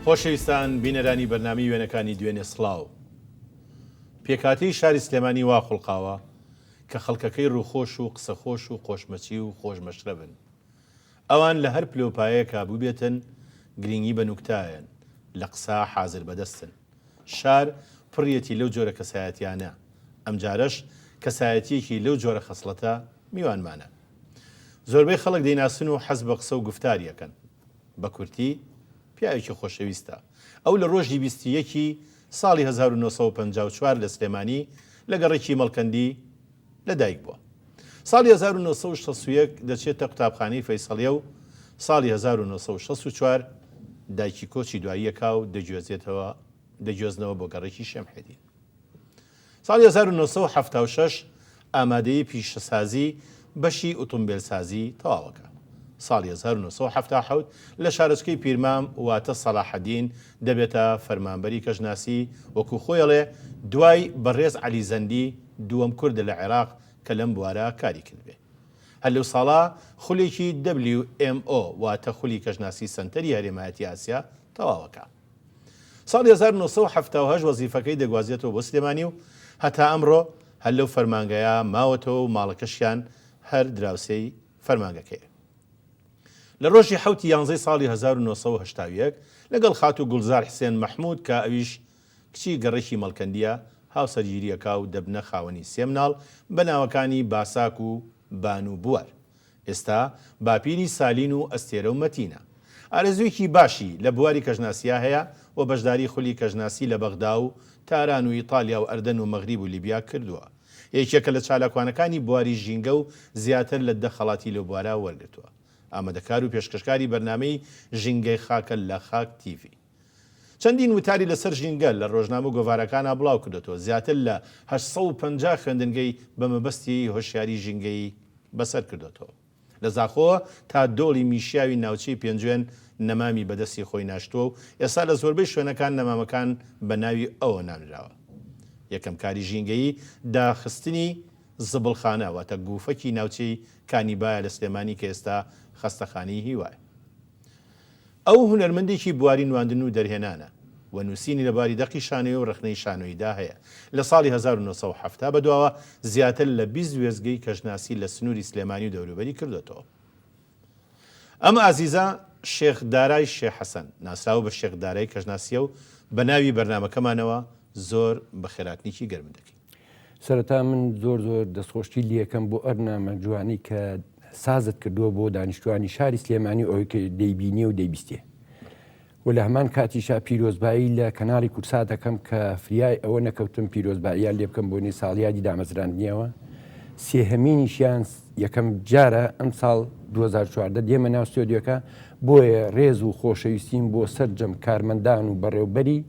خۆشەویستان بینەرانی بەرنامەی وێنەکانی دوێنێ سڵاو. پێکهاتەی شاری سلێمانی وا خوڵقاوە کە خەڵکەکەی ڕووخۆش و قسەخۆش و قۆشمەچی و خۆشمەشرەبن. ئەوان لە هەر پلەوپایەکا بووبێتن گرینگی بە نوکتایەن، لە قسە حازر بەدەستن. شار پڕیەتی لەو جۆرە کەسایەتیانە، ئەمجارەش کەسایەتیەکی لەو جۆرە خەسڵەتە میوانمانە. زۆربەی خەڵک دەیناسن و حەز بە قسە و گوفتاری ئەکەن. بە کورتی پیاوێکی خۆشەویستە. ئەو لە ڕۆژی 21 ی ساڵی 1954 لە سلێمانی لە گەڕەکی مەڵکەندی لە دایک بووە. ساڵی 1961 دەچێتە قوتابخانەی فەیسەڵیە و ساڵی 1964 دایکی کۆچی دوایی ئەکا و دەگوێزێتەوە دەگوێزنەوە بۆ گەڕەکی شێمحێدین. ساڵی 1976 ئامادەیی پیشەسازی بەشی ئوتومبێلسازی تەواوەکا. ساڵی 1977 لە شارۆچکەی پیرمام واتە سەڵاحەدین دەبێتە فەرمانبەری کەشناسی، وەکو خۆی ئەڵێ دوای بەڕێز عەلی زەندی دووەم کوردە لە عێراق کە لەم بوارە کاری کردبێ. هەر لەو ساڵە خولێکی WMO واتە خولی کەشناسی سەنتەری هەرێمایەتی ئاسیا تەواوەکا. ساڵی 1978 وەزیفەکەی دەگوازێتەوە بۆ سلێمانی و هەتا ئەمڕۆ هەر لەو فەرمانگەیە ماوەتەوە و ماڵەکەشیان هەر دراوسێی فەرمانگەکەیە. لە ڕۆژی حەوتی یانزەی ساڵی 1981 لەگەڵ خاتوو گوڵزار حسێن مەحموود کە ئەویش کچی گەڕەکی مەڵکەندییە هاوسەرگیری ئەکا و دەبنە خاوەنی سێ مناڵ بە ناوەکانی باساک و بانو بوار. ئێستا باپیری سالین و ئەستێرە و مەتینە. ئارەزوویەکی باشی لە بواری کەشناسیا هەیە و بەشداری خولی کەشناسی لە بەغدا و تاران و ئیتالیا و ئەردەن و مەغریب و لیبیا کردووە. یەکێکە لە چالاکوانەکانی بواری ژینگە و زیاتر لە دە خەڵاتی لەو بوارە وەرگرتووە. ئامادەکار و پێشکەشکاری بەرنامەی ژینگەی خاکە لە خاک تیڤی. چەندین وتاری لەسەر ژینگە لە ڕۆژنامە و گۆڤارەکانا بڵاو کردۆتەوە، زیاتر لە 850 خوێندنگەی بە مەبەستی هۆشیاری ژینگەیی بەسەر کردۆتەوە. لە زاخۆوە تا دۆڵی میشیاوی ناوچەی پێنجوێن نەمامی بەدەستی خۆی ناشتووە و ئێستا لە زۆربەی شوێنەکان نەمامەکان بە ناوی ئەوە ناونراوە. یەکەم کاری ژینگەیی داخستنی زبڵخانە واتە گوفەکی ناوچەی کانیبایە لە سلێمانی کە ئێستا خەستەخانەی هیوایە. ئەو هونەرمەندێکی بواری نواندن و دەرهێنانە و نووسینی لە بواری دەقی شانۆیی و ڕەخنەی شانۆییدا هەیە. لە ساڵی 1970 بەدواوە زیاتر لە 20 وێستگەی کەشناسی لە سنووری سلێمانی و دەوروبەری کردۆتەوە. ئەم ئازیزە شێخ دارای شێخ حەسەن، ناسراوە بە شێخ دارای کەشناسییە و بە ناوی بەرنامەکەمانەوە زۆر بەخێراتنێکی گەرمت دەکەین. سەرەتا من زۆر زۆر دەستخۆشی لەکەم بۆ ئەرنامە جوانی کە سازت کردووە بۆ دانیشتوانی شاری سلێمانی ئەوەی کە دەیبینێ و دەیبیستێ و لە هەمان کاتیشا پیرۆزبایی لە کەناڵی کورسات دەکەم کە فریای ئەوە نەکەوتم پیرۆزباییان لێ بکەم بۆنی ساڵیادی دامەزراندنیەوە سێهەمینیشیان یەکەم جارە ئەم ساڵ 2014 دێمە ناو ستۆدیۆکە بۆیە ڕێز و خۆشەویستیم بۆ سەرجەم کارمەندان و بەڕێوبەری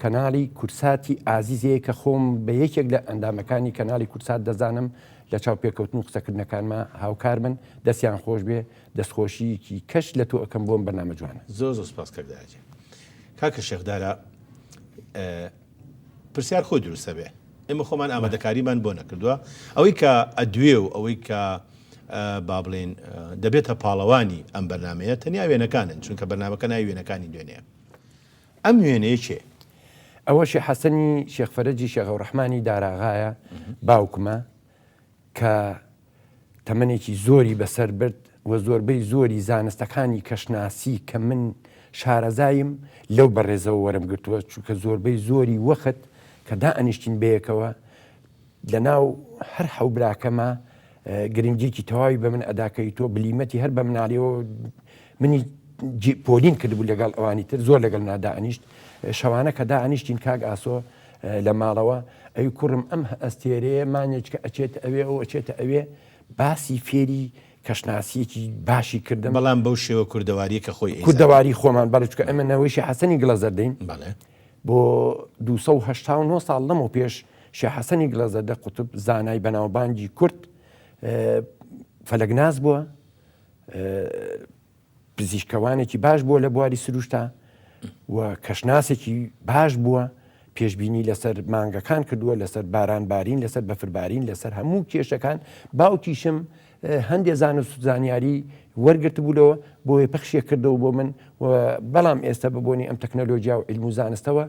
کەناڵی کورساتی ئازیزەیە کە خۆم بە یەکێک لە ئەندامەکانی کەناڵی کورسات دەزانم لە چاوپێکەوتن و قسەکردنەکانما هاوکار بن دەستیان خۆش بێ دەستخۆشیکی کەش لە تۆ ئەکەم بۆم بەرنامە جوانە. زۆر زۆر سپاس کاک دارا گیان. کاکە شێخ دارا پرسیار خۆی دروستە بێ ئێمە خۆمان ئامادەکاریمان بۆ نەکردووە ئەوەی کە ئەدوێ و ئەوەی کە با بڵێن دەبێتە پاڵەوانی ئەم بەرنمەیە تەنیا وێنەکانن چونکە بەرنمەکە ناوی وێنەکانی دوێنێ ئەم وێنەیە کێ؟ ئەوە شێخ حەسەنی شێخ فەرەجی شێخ ئەوڕەحمانی داراغایە باوکمە کە تەمەنێکی زۆری بەسەر برد و زۆربەی زۆری زانستەکانی کەشناسی کە من شارەزایم لەو بەڕێزەوە وەرم گرتووە چونکە زۆربەی زۆری وەخت کە دائەنیشتین بەیەکەوە لەناو هەر حەو براکەمە گرنگیەکی تەواوی بە من ئەدا کە تۆ بلیمەتی هەر بە مناڵیەوە منی پۆلین کردبوو لەگەڵ ئەوانی تر زۆر لەگەڵ نادانیشت شەوانە کە دانیشتین کاک ئاسۆ لە ماڵەوە ئەی کوڕم ئەم ئەستێرەیە مانێک کە ئەچێت ئەوێ ئەو ئەچێتە ئەوێ باسی فێری کەشناسیەکی باشی کردم بەڵام بەو شێوە کوردەواریە کە خۆی کوردەواری خۆمان بەڵێ چونکە ئێمە نەوەیشی حەسەنی گڵەزەردەین بەڵێ بۆ 289 ساڵ لەمەو پێش شێخ حەسەنی گڵەزەردە قوتب زانای بەناوبانگی کورد فەلەکناس بووە پزیشکەوانێکی باش بووە لە بواری سروشتا و کەشناسێکی باش بووە پێشبینی لەسەر مانگەکان کردووە لەسەر باران بارین لەسەر بەفربارین لەسەر هەموو کێشەکان باوکیشم. هەندێ زانست و زانیاری وەرگرتبوو لەوە بۆیە پەخشیە کردەوە بۆ من و بەڵام ئێستا بە بۆنی ئەم تەکنەلۆژیا و عیلم و زانستەوە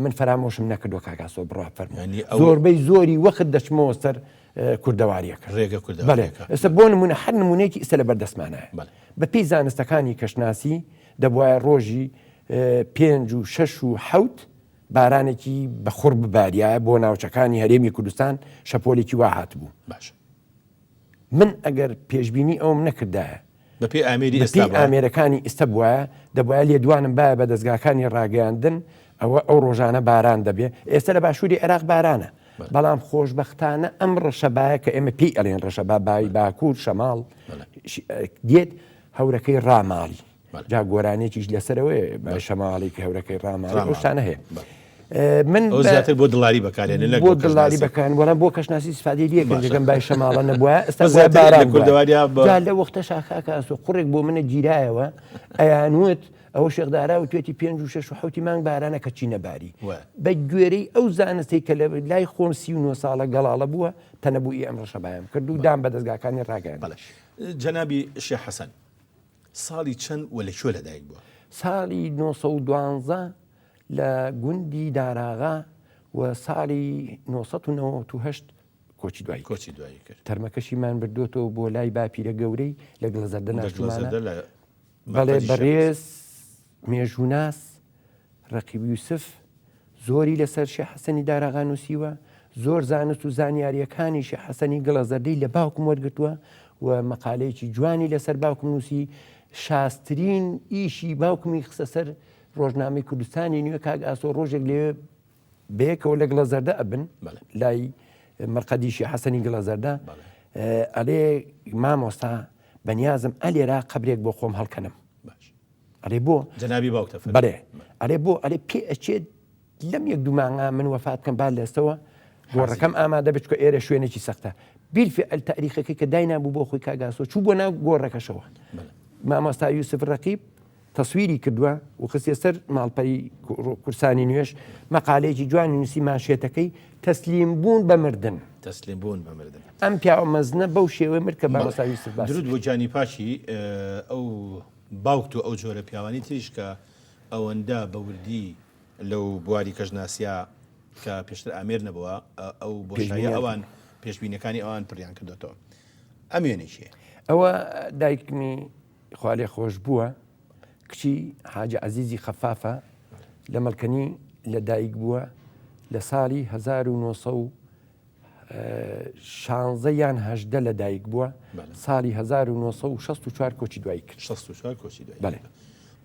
من فەرامۆشم نەکردووە کاک ئاسۆ بڕوا فەرموو یانی ئەو زۆربەی زۆری وەخت دەچمەوە سەر کوردەواریەکە ڕێگە بەڵێ کوردەواریەکە ئێستا بۆ نمونە هەر نمونەیەکی ئیستا لەبەر دەستمانایە بەڵێ. بە پێی زانستەکانی کەشناسی دەبوایە ڕۆژی پێنج و شەش و حەوت بارانێکی بە خوڕ بباریایە بۆ ناوچەکانی هەرێمی کوردستان شەپۆلێکی وا هاتبوو. باشە. من ئەگەر پێشبینی ئەوم نەکردایە. بە پێی ئامێری ئێستا بە پێی ئامێرەکانی ئیستا بوایە دەبوایە لێدوانم بایە بە دەزگاکانی ڕاگەیاندن ئەوە ئەو ڕۆژانە باران دەبێ ئێستا لە باشووری عێراق بارانە بەڵام خۆشبەختانە ئەم ڕەشەبایە کە ئێمە پێی ئەڵێن ڕەشەبا بای باکوور شەماڵ دێت هەورەکەی ڕاماڵی جا گۆرانیەکیش لەسەرەوەی بە شەماڵی کە هەورەکەی ڕاماڵی ئەو شتانە هەیە من ئەو زیاتر بۆ دڵاری بەکارێنن بۆ دڵاری بەکان وەڵام بۆ کەشناسی سفادەی لێ کردم بای شەماڵە نەبووە ئێستا باران کوردەواریا جا لە وەختە شاخاکە ئاسۆ قوڕێک بۆ منە گیرایەوە ئەیانوت ئەوە شێخدارا و توێتی پێنج و شەش و حوتی مانگ بارانە کەچی نەباری بە گوێرەی ئەو زانستەی کە لە لای خۆم 39 ساڵە گەڵاڵە بووە تەنەبووی ئەم ڕەشەبایم کرد و دام بە دەستگاکانی ڕاگەیاند. جەنابی شێخ حەسەن ساڵی چەند و لە کوێ لەدایک بووە؟ ساڵی 912 لە گوندی داراغا و ساڵی 998 کۆچی دوایی کۆچی دوایی کرد. تەرمەکەشیمان بردووەتەوە بۆ لای باپیرە گەورەی لە گڵەزەردە لە ناشتوومانە. گڵەزەردە لە بەڵێ مەرقەدی شێخ حەسەن. بەڕێز مێژووناس ڕەقیب یوسف زۆری لەسەر شێخ حەسەنی داراغا نووسیوە، زۆر زانست و زانیارییەکانی شێخ حەسەنی گڵەزەردەی لە باوکم وەرگرتووە و مەقالەیەکی جوانی لەسەر باوکم نووسی، شازترین ئیشی باوکمی خستە سەر ڕۆژنامەی کوردستانی نوێ کاک ئاسۆ ڕۆژێک لەوێ بەیەکەوە لە گڵەزەردە ئەبن لای مەرقەدی شێخ حەسەنی گڵەزەردە ئەڵێ مامۆستا بەنیازم ئەلێرا قەبرێک بۆ خۆم هەڵکەنم. ئەرێ بۆ؟ جەنابی باوکتە فەرموو. بەڵێ. ئەرێ بۆ؟ ئەرێ پێ ئەچێت لەم یەک دوو مانگا من وەفات بکەم با لەستەوە گۆڕەکەم ئامادە بێت چونکە ئێرە شوێنێکی سەختە. بیلفعل تاریخەکەی کە داینابوو بۆ خۆی کاک ئاسۆ چوو بۆ ناو گۆڕەکەشەوە. مامۆستا یوسف ڕەقیب تەسویری کردووە و خستیە سەر ماڵپەری کورسانی نوێش مەقالەیەکی جوانی نووسی مانشێتەکەی تەسلیم بوون بە مردن. تەسلیم بوون بە مردن. ئەم پیاوە مەزنە بەو شێوەیە مرد کە مامۆستا یوسف باسی درود بۆ گیانی پاکی ئەو باوکت و ئەو جۆرە پیاوانی تریش کە ئەوەندە بە وردی لەو بواری کەشناسیا کە پێشتر ئامێر نەبووە ئەو بۆشاییە ئەوان پێشبینەکانی ئەوان پڕیان کردوێتەوە. ئەم وێنەی کێیە؟ ئەوە دایکمی خوالێخۆشبووە کچی حاجی عەزیزی خەفافە لە مەڵکەنی لە دایک بووە لە ساڵی 1916 یان هەژدە لە دایک بووە ساڵی 1964 کۆچی دوایی کرد 64 کۆچی دوایی بەڵێ.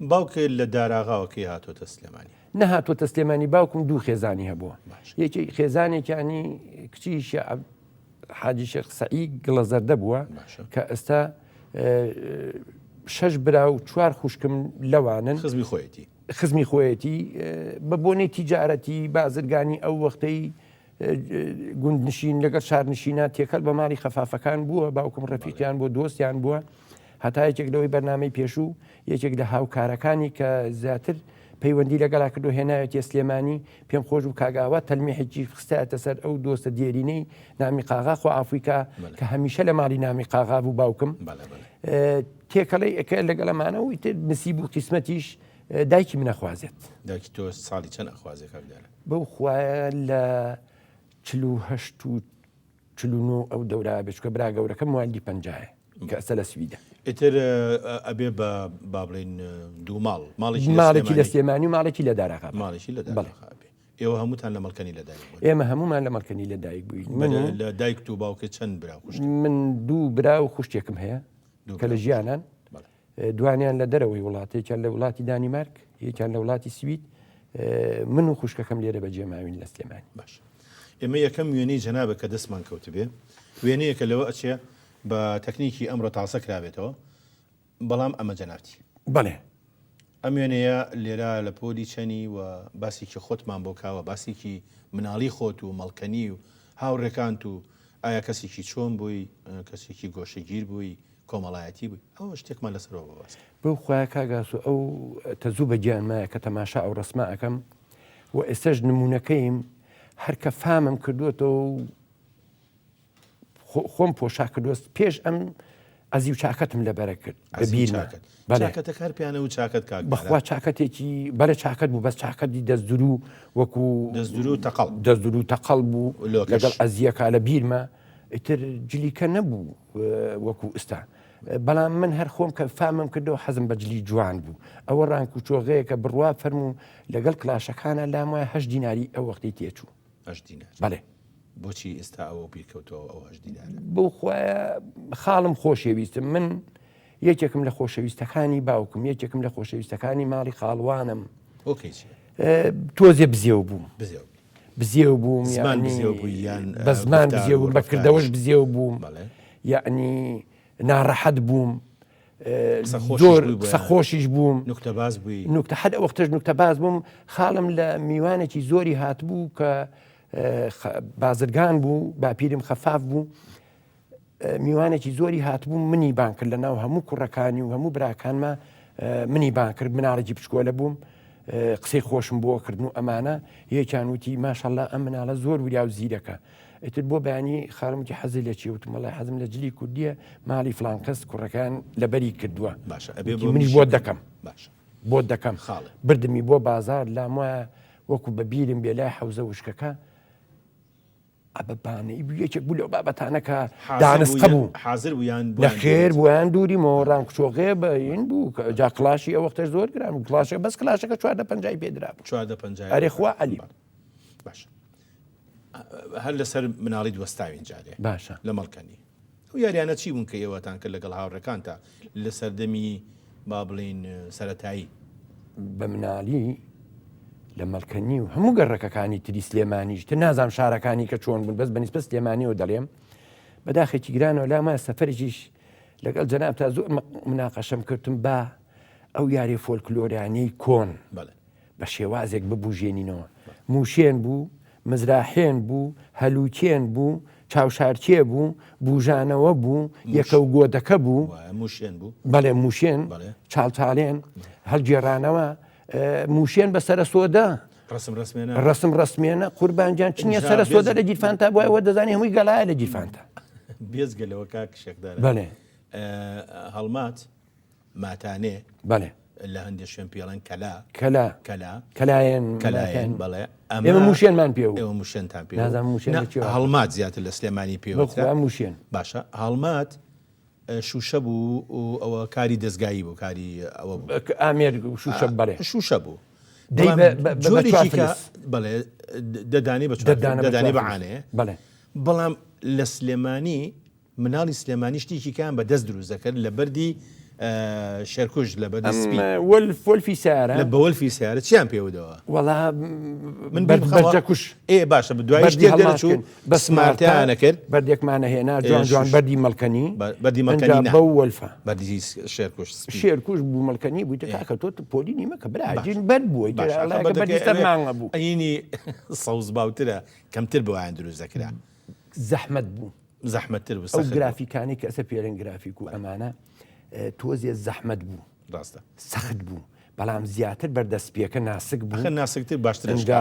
باوکت لە داراغاوە کەی هاتۆتە سلێمانی؟ نەهاتۆتە سلێمانی باوکم دوو خێزانی هەبووە یەکێک خێزانێکیانی کچی حاجی شێخ سەعی گڵەزەردە بووە کە ئێستا شەش برا و چوار خوشکم لەوانن خزمی خۆیەتی خزمی خۆیەتی بە بۆنەی تیجارەتی بازرگانی ئەو وەختەی گوندنشین لەگەڵ شارنشینە تێکەل بە ماڵی خەفافەکان بووە باوکم ڕەفیقیان بۆ دۆستیان بووە هەتا یەکێک لەوەی بەرنامەی پێشوو یەکێک لە هاوکارەکانی کە زیاتر پەیوەندی لەگەڵا کردو هێناوێتیە سلێمانی پێم خۆش بوو کاک ئاوات تەلمیحێکی خستایەتە سەر ئەو دۆستە دێرینەی نامی قاغا خوا عافوی کا کە هەمیشە لە ماڵی نامی قاغا بوو باوکم تێکەڵەی ئەکە لەگەڵ ئەمانە و ئیتر نسیب و قیسمەتیش دایکی من ئەخوازێت. دایکی تۆ ساڵی چەند ئەخوازێ کاک دارا؟ بەو خوایە لە 48 و 49 ئەو دەورایە بێ چونکە برا گەورەکەم موالیدی پەنجایە کە ئێستا لە سویدە. ئیتر ئەبێ بە با بڵێین دوو ماڵ، ماڵێکی لە ماڵێکی لە سلێمانی و ماڵێکی لە داراغا. ماڵێکی لە داراغا ئەبێ. ئێوە هەمووتان لە مەڵکەنی لە دایک بوون؟ ئێمە هەموومان لە مەڵکەنی لە دایک بووین. من لە دایکت و باوکت چەند برا و خوشک؟ من دوو برا و خوشکێکم هەیە کە لە ژیانان. دوانیان لە دەرەوەی وڵات، یەکیان لە وڵاتی دانیمارک، یەکیان لە وڵاتی سوید، من و خوشکەکەم لێرە بەجێ ماوین لە سلێمانی. باش ئێمە یەکەم وێنەی جەنابت کە دەستمان کەوتبێ وێنەیەکە لەوە ئەچێ بە تەکنیکی ئەمڕۆ تازە کرابێتەوە بەڵام ئەمە جەنابتی. بەڵێ. ئەم وێنەیە لێرە لە پۆلی چەنی و باسێکی خۆتمان بۆ کاوە باسێکی مناڵی خۆت و مەڵکەنی و هاوڕێکانت و ئایا کەسێکی چۆن بووی کەسێکی گۆشەگیر بووی کۆمەڵایەتی بووی ئەوە شتێکمان لەسەرەوە بۆ باس کە. بەو خوایە کاک ئاسۆ ئەو تەزوو بە گیانمایە کە تەماشا ئەو ڕەسمە ئەکەم و ئێستەش نموونەکەیم هەر کە فامم کردووەتەوە و. خۆم پۆشاک کردووە پێش ئەم ئەزی و چاکەتم لەبەرە کرد بە بیرمە. بەلێ. چاکەتەکە هەر پیانە و چاکەت کاک دارا. بەخوا چاکەتێکی بەلێ چاکەت بوو بەس چاکەتی دەست دروو وەکو دەست دروو تەقەڵ. دەست دروو تەقەڵ بوو لۆکەش. لەگەڵ ئەزیەکا لە بیرمە ئیتر جلیکە نەبوو وەکو ئستا بەڵام من هەر خۆم کە فامم کردەوە حەزم بە جلی جوان بوو ئەوە ڕانک و چۆغەیەکە بڕوا فەرموو لەگەڵ کلاشەکانە لام وایە هەشت دیناری ئەو وەختەی تێچوو. هەشت دینار. بەڵێ. بۆچی ئێستا ئەوە بیر کەوتەوە ئەو هەشت دینارە؟ بۆ خوایە خاڵم خۆشەویستم من یەکێکم لە خۆشەویستەکانی باوکم یەکێکم لە خۆشەویستەکانی ماڵی خاڵوانم. هۆکەی چیە؟ تۆزێ بزێو بووم. بزێو. بزێو بووم زمان بزێو بووی یان بە زمان بزێو بووم بە کردەوەش بزێو بووم یەعنی ناڕەحەت بووم زۆر قسە خۆشیش بووم نوکتەباز بووی نوکتە حەد وەختش نوکتەباز بووم خاڵم لە میوانێکی زۆری هاتبوو کە بازرگان بوو باپیرم خەفاف بوو میوانێکی زۆری هاتبوو منی بان کرد لە ناو هەموو کوڕەکانی و هەموو براکانما منی بان کرد مناڵێکی بچکۆلە بووم قسەی خۆشم بۆ کردن و ئەمانە یەکیان وتی ماشەڵا ئەم مناڵە زۆر وریا و زیرەکە ئیتر بۆ بەیانی خاڵم وتی حەزی لە چیە وتم وەڵای حەزم لە جلی کوردیە ماڵی فلان کەس کوڕەکان لەبەری کردووە باشە ئەبێ وتی منیش بۆت دەکەم باشە بۆت دەکەم خاڵێ بردمی بۆ بازار لام وایە وەکو بە بیرم بێ لای حەوزە وشکەکە ئەبە بانەی بوو یەکێک بوو لەو بابەتانە کە دانسقە بوو حاضر بوو یان نەخێر بۆیان دووریمەوە ڕان کچۆغێ بە این بوو کە جا کڵاشی ئەو وەختەش زۆر گران بوو کڵاشەکە بەس کڵاشەکە چواردە پەنجای پێ درابوو چواردە پەنجای ئەرێ خوا عەلی باش هەر لەسەر مناڵی دوەستاوین جارێ باشە لە مەڵکەنی ئەو یاریانە چی بوون کە ئێوەتان کرد لەگەڵ هاوڕێکانتا لە سەردەمی با بڵین سەتایی؟ بە مناڵی لە مەڵکەنی و هەموو گەڕەکەکانی تری سلێمانیش تر نازام شارەکانی کە چۆن بوون بەس بەنیسبەت سلێمانیەوە دەڵێم بەداخێکی گرانەوە لاما سەفەرێکیش لەگەڵ جەناب تا زۆر مناقەشەم کردم با ئەو یاری فۆلکلۆرانەی کۆن بە شێوازێک ببوژێنینەوە. مووشێن بوو، مزراحێن بوو، هەلووکێن بوو، چاوشارکێ بوو، بووژانەوە بوو، یەکە و گۆدەکە بوو. مووشێن بوو. بەڵێ مووشێن، چاڵچاڵێن، هەڵگێڕانەوە، مووشێن بە سەرە سۆدە. ڕەسم ڕەسمێنە. ڕەسم ڕەسمێنە، قوربان گیان چ نییە سەرە سۆدە لە گیرفانتا بوایە وە دەزانی هەمووی گەڵایە لە گیرفانتا. بێجگە لەوە کاک شێخ دارا. بەڵێ. هەڵمات. ماتانێ. بەڵێ. لە هەندێ شوێن پێڵێن کەلا. کەلا. کەلا. کەلایەن. کەلایەن بەڵێ. ئەمە ئێمە موشێنمان پێ وت. ئێوە موشێنتان پێ وت. نازانم موشێن لە کوێوە. هەڵمات زیاتر لە سلێمانی پێ وترا. بەخوا موشێن. باشە هەڵمات شووشە بوو و ئەوە کاری دەزگایی بوو کاری ئەوە بوو. ئامێر شووشە بەڵێ. شووشە بوو. دەی بە بە جۆرێکی کە بەڵێ دەدانی بە چوار دەدانی بە عانێ. بەڵێ. بەڵام لە سلێمانی مناڵی سلێمانی شتێکی کەیان بە دەست دروست دەکرد لە بەردی شێرکوژ لە بەردی سپی. وەلف وەلفی سیارە. لە بە وەلفی سیارە چیان پێ ودەوە؟ وەڵا من بەرد بەردەکوش. ئێ باشە بە دوای شتێک دەرچوو بە سمارتیان نەکرد. بەردێکمانە هێنا جوان جوان بەردی مەڵکەنی. بەردی مەڵکەنی نا. بەو وەلفە. بەردی شێرکوژ سپی. شێرکوژ بوو مەڵکەنی بوویتە کاکە تۆ پۆلی نیمە کە برا جین بەرد بووە بەردی سەر مانگە بوو. ئەینی سەوز باوترە کەمتر بۆیان دروست دەکرا. زەحمەت بوو. زەحمەتتر بوو ئەو سەخت بوو. گرافیکانەی کە ئەسە پێرن گرافیک و ئەمانە تۆزێ زەحمەت بوو ڕاستە سەخت بوو بەڵام زیاتر بەردەستپیەکە ناسک بوو ئەخە ناسکتر باشتر ئینجا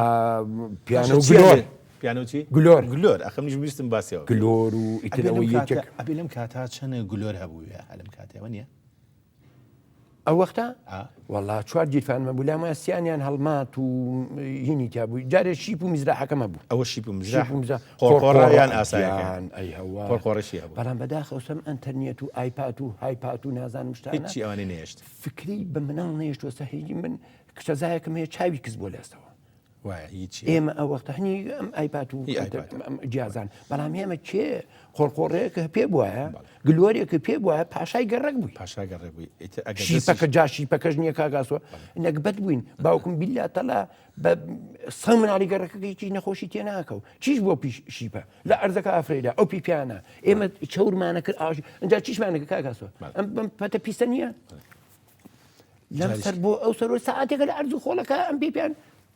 پیانۆ و گلۆر پیانۆ چی گلۆر گلۆر ئەخە منیش ویستم باسیەوە گلۆر و ئیتر ئەوەی یەکێک ئەبێ لەم کاتا چەند گلۆر هەبووە لەم کاتەوە نییە ئەو وەختە وەڵا چوار گیرفانم هەبوو لام وایە سیانیان هەڵمات و هینی تیا بوو جارێ شیپ و میزراحەکەم هەبوو ئەوە شیپ و میزراح شیپ و میزراح قۆڕقۆڕە یان ئاسایەکەیان ئەی هەوا قۆڕقۆڕەشی هەبوو بەڵام بەداخەوە سەم ئەنتەرنێت و ئایپاد و هایپاد و نازانم شتانە هیچی ئەوانەی نەهێشت فکری بە مناڵ نەهێشتووە سەهیلی من کچەزایەکم هەیە چاوی کز بووە لە ئێستەوە وایە هیچی ئێمە ئەو وەختە هەنی ئەم ئایپاد و هی ئایپاد. ئەم جیازان بەڵام ئێمە کێ قۆڕقۆڕەیەکە پێ بواە گلۆرێکە پێ بواە پاشای گەڕەک بووی پاشا گەڕێک بووی ئیتر ئەگەر شیپەکە جا شیپەکەش نییە کاگاسوە نەگبەت بووین باوکم بیلا تەلا بە سە مناڵی گەڕەکەکە هیچی نەخۆشی تێ ناکەو چیش بۆ پیش شیپە لە ئەرزەکە ئافرەیدا ئەو پیپیانە ئێمە چەورمانە کرد ئاژ ئەجا چیشمانەکە کاگاسوە ئەم بەم پەتە پیسە نییە لەم سەر بۆ ئەو سەر ساعتێکە لە ئەرز و خۆڵەکە ئەم پێ پیان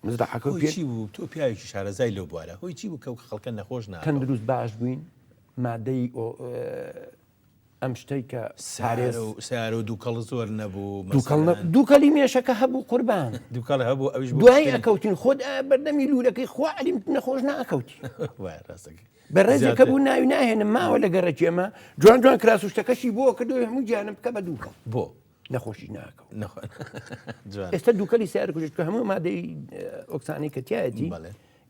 مزرعەکە هۆی چی بوو تۆ پیاوێکی شارەزای لەو بوارە هۆی چی بوو کە خەڵکە نەخۆش نا تەندروست باش بووین مادەی. ئەم شتەی کە پارێز سیارە و دووکەڵ زۆر نەبوو دووکەڵ دووکەڵی مێشەکە هەبوو قوربان دووکەڵ هەبوو ئەویش دوای ئەکەوتین خۆت بەردەمی لوولەکەی خوا عەلیم نەخۆش ناکەوتی بەڕێزێکە بوو ناوی ناهێنم ماوە لە گەڕەکی ئێمە جوان جوان کراس و شتەکەشی بۆ کردو هەموو گیانم بکە بە دووکەڵ بۆ نەخۆشی ناکەوت ئێستا دووکەلی سیار کوژێت کە هەموو مادەی ئۆکسانی کە تایەتی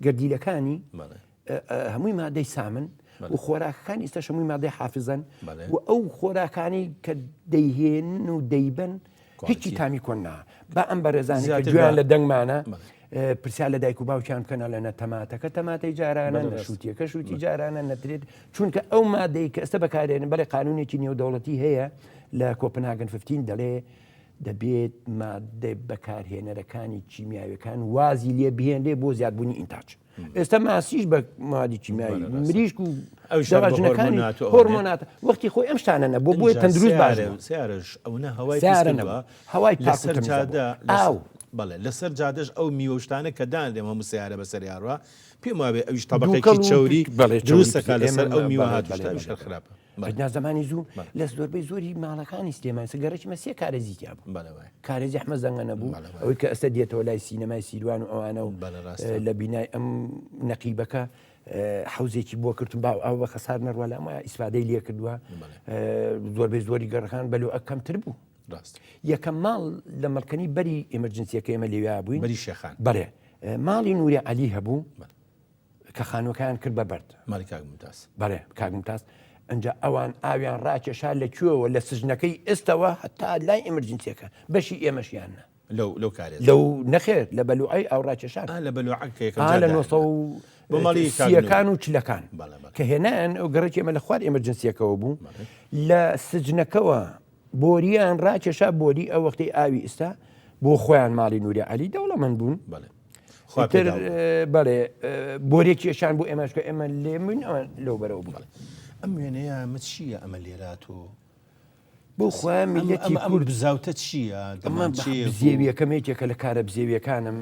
گەردیلەکانی هەمووی مادەی سامن و خۆراکەکان ئیستاش هەمووی مادەی حافزەن و ئەو خۆراکانی کە دەیهێنن و دەیبەن هیچی تامی کۆن نا با ئەم بەڕێزانی کە گوێیان لە دەنگمانە پرسیار لە دایک و باوکیان بکەنە لە نە تەماتەکە تەماتەی جارانە نە شووتیەکە شووتی جارانە نەترێت چونکە ئەو مادەی کە ئێستا بەکارێنن بەڵێ قانونێکی نێودەوڵەتی هەیە لە کۆپنهاگن 15 دەڵێ دەبێت مادە بەکارهێنەرەکانی کیمیاویەکان وازی لێ بهێنرێ بۆ زیادبوونی ئینتاج. ئێستا ماسیش بە مادی کیمیایی مریشک و ئەوژەکانی هۆرمۆنات وەختی خۆی ئەم شتانە نەبوو بۆیە تەندروست باش سیارش ئەوە هەوای هەوای لەسەر جادە ئاو بەڵێ لەسەر جادەش ئەو میوەشتانە کە دانرێن هەموو سیارە بەسەر یاڕە پێم وابێ ئەویش تەبقێکی چەوری بەڵێ دروستەکە لەسەر ئەو میوە هاتوشتە خراپە ئەگنا زمانی زوو لە زۆربەی زۆری ماڵەکانی سلێمانی سە گەڕەکی مە سێ کارێزی تیا بوو کارێزی ئەحمە زەنگە نەبوو ئەوەی کە ئەستە دێتەوە لای سینەمای سیروان و ئەوانە و لە بینای ئەم نەقیبەکە حوزێکی بۆ کردم باو ئەو بە خەسار نەڕوە لام وایە ئیسفادەی لێ کردووە زۆربەی زۆری گەڕەکان بەلو کەمتر بوو یەکەم ماڵ لە مەڵکەنی بەری ئێمەرجنسیەکە ئێمە لێویا بووین بەری شێخان بەڵێ ماڵی نوری عەلی هەبوو کە خانووەکەیان کرد بە بەرد. ماڵی کاک مومتاز. بەڵێ کاک مومتاز. ئینجا ئەوان ئاویان ڕاکێشا لە کوێوە لە سجنەکەی ئێستەوە هەتا لای ئیمرجنسیەکە بەشی ئێمەشیان نا. لەو لەو کارێزە. لەو نەخێر لە بەلوعەی ئاو ڕاکێشان. ئا لە بەلوعە کە یەکەم ئا جار لە دایان نۆسە و بۆ ماڵی کاک نوری. سییەکان و چلەکان. بەڵێ بەڵێ. کە هێنایان ئەو گەڕەکی ئێمە لە خوار ئیمرجنسیەکەوە بوو. بەڵێ. لە سجنەکەوە بۆرییان ڕاکێشا بۆری ئەو وەختەی ئاوی ئیستا بۆ خۆیان ماڵی نوری عەلی دەوڵەمەند بوون. بەڵێ. خوا ئیتر پێداو بوو. بەڵێ بۆریە کێشان بۆ ئێمەش کە ئێمە لێ بووین ئەوان لەو بەرەوە بوون. بەڵێ. ئەم وێنەیە ئەمە چییە ئەمە لێرە تۆ بۆ خوا ئەم میلەتی ئەم ئەم کورد بزاوتە چییە ئەمە دەمانچەیەک و بزێویەکەم یەکێکە لە کارە بزێویەکانم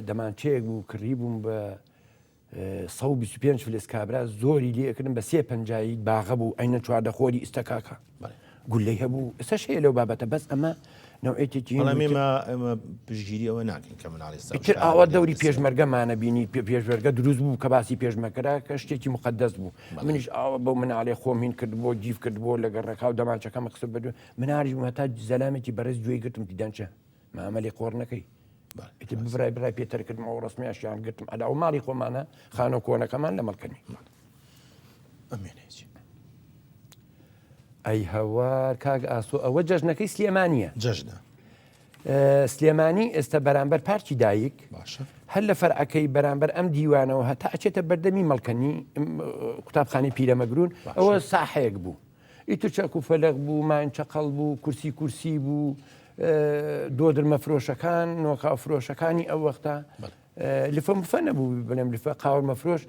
دەمانچەیەک بوو کڕی بووم بە 125 فلس کابرا زۆری لێ ئەکردم بە سێ پەنجایی باغە بوو ئەینە چواردەخۆری ئیستا کاکە گولەی هەبوو ئێستاش هەیە لەو بابەتە بەس ئەمە نەوعێتێکی بەڵام ئێمە ئێمە پشتگیری ئەوە ناکەین کە مناڵی سەر ئیتر ئاوا دەوری پێشمەرگەمانە بینی پێشمەرگە دروست بوو کە باسی پێشمەرگەرا کە شتێکی مقدس بوو منیش ئاوا بەو مناڵێ خۆم هین کرد بۆ گیف کرد بۆ لە گەڕەکا و دەمانچەکەم خستە بەر مناڵیش بووم هەتا زەلامێکی بەڕێز گوێی گرتم دیدانچە مامەلی قۆڕ نەکەی ئیتر برای برای پێ تەرکردم ئەو ڕسمیاشیان گرتم ئەدا ئەو ماڵی خۆمانە خانە کۆنەکەمان لە مەڵکەنی ئەی هەوار کاک ئاسۆ ئەوە جەژنەکەی سلێمانیە جەژنە سلێمانی ئێستا بەرامبەر پارکی دایک باشە هەر لە فەرعەکەی بەرامبەر ئەم دیوانەوە هەتا ئەچێتە بەردەمی مەڵکەنی قوتابخانەی پیرەمەگرون ئەوە ساحەیەک بوو ئیتر چەک و فەلەک بوو، ماین چەقەڵ بوو، کورسی کورسی بوو، دۆدرمە فرۆشەکان، نۆکاو فرۆشەکانی ئەو وەختە لفە مفە نەبوو بڵێم لفە قاورمە فرۆش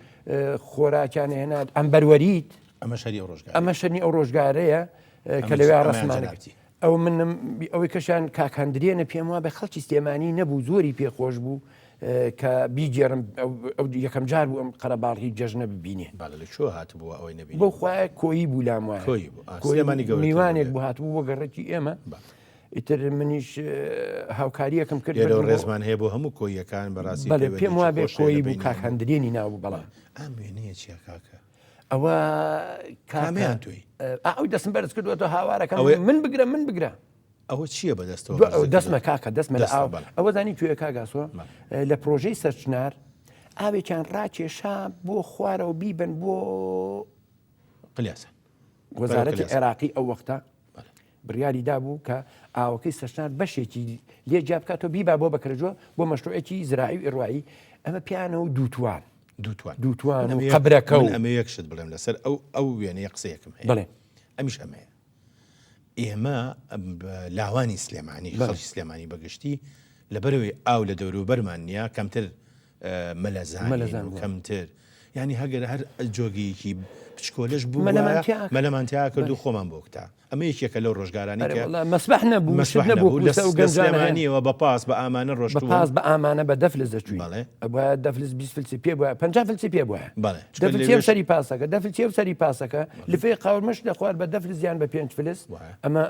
خۆراکیان هێنا ئەمبەروەریت ئەمە شەری ئەو ڕۆژگار ئەمە شەنی ئەو ڕۆژگارەیە کە لەوێ ڕسمانە ئەو منم ئەوەی کەشان کاکەندرێنە پێم وابێ خەڵکی سلێمانی نەبوو زۆری پێخۆش بوو کە بیگێڕم ئەو یەکەم جار بوو ئەم قەرەباڵغی جەژنە ببینێ. بەڵێ لە کوێوە هاتبووە ئەوەی نەبینی؟ بۆ خوایە کۆیی بوو لام وایە. کۆیی بوو. ئا، سلێمانی گەورەتر بوو میوانێک لێ. بوو هاتبوو بۆ گەڕەکی ئێمە. بەڵێ. ئیتر منیش هاوکارییەکم کرد لێرەوە بردم بۆ ڕێزمان هەیە بۆ هەموو کۆییەکان بەڕاستی بەڵێ پێم پەیوەندییەکی وابێ خۆش هەیە کۆیی لە بوو بەینی کاک هەموو. هەندرێنی ناوبوو بەڵام. ئەم وێنەیە چییە کاکە؟ ئەوە کاکە کامیان تۆی؟ ئا ئەو دەستم بەرز کردووەتەوە هاوارەکەم ئەوەی من بگرە من بگرە. ئەوە چییە بەدەستەوە دەستمە کاکە دەستمە لە ئاو ئەوە زانی کوێ کاک ئاسۆ لە پرۆژەی سەرچنار ئاوێکیان ڕاکێشا بۆ خوارەوە بیبن بۆ قلیاسە وەزارەتی عێراقی ئەو وەختە بڕیاری دابوو کە ئاوەکەی سەرچنار بەشێکی لێ جیا بکاتەوە بیبا بۆ بەکرەجۆ بۆ مەشروعێکی زراعی و ئیڕوایی ئەمە پیانە و دووتوان دووتوان دووتوان و قەبرەکە و ئەمە یەک شت بڵێم لەسەر ئەو ئەو وێنەیە قسەیەکم هەیە بڵێ ئەمیش ئەمەیە ئێمە لاوانی سلێمانی خەڵکی سلێمانی بەگشتی لەبەرەوەی ئاو لە دەوروبەرمان نییە کەمتر مەلەزان کەمتر. یانی هەگەر هەر جۆگەیەکی بچکۆلەش بوو مەلەمان تیا کرد. مەلەمان تیا کرد و خۆمان بۆ کوتا. ئەمە یەکێکە لەو ڕۆژگارانەی ئەرێ کە وەڵا مەسبەح نەبوو، شت مەسبەح نەبوو نەبوو. لە کوسە و لە گەنجانە هەیە. سلێمانییەوە بە پاس بە ئامانە بە ڕۆشتوون. پاس بە ئامانە بە دە فلس دەچووین. بەڵێ. ئەبوایە دە فلس 20 فلسی پێ بوایە 50 فلسی پێ بوایە. بەڵێ. دە چونکە فلسی ئەو لەوێش سەری پاسەکە، دە فلسی ئەو سەری پاسەکە، لفەی قاورمەش دەخوارد بە دە فلس یان بە پێنج فلس. وایە. ئەمە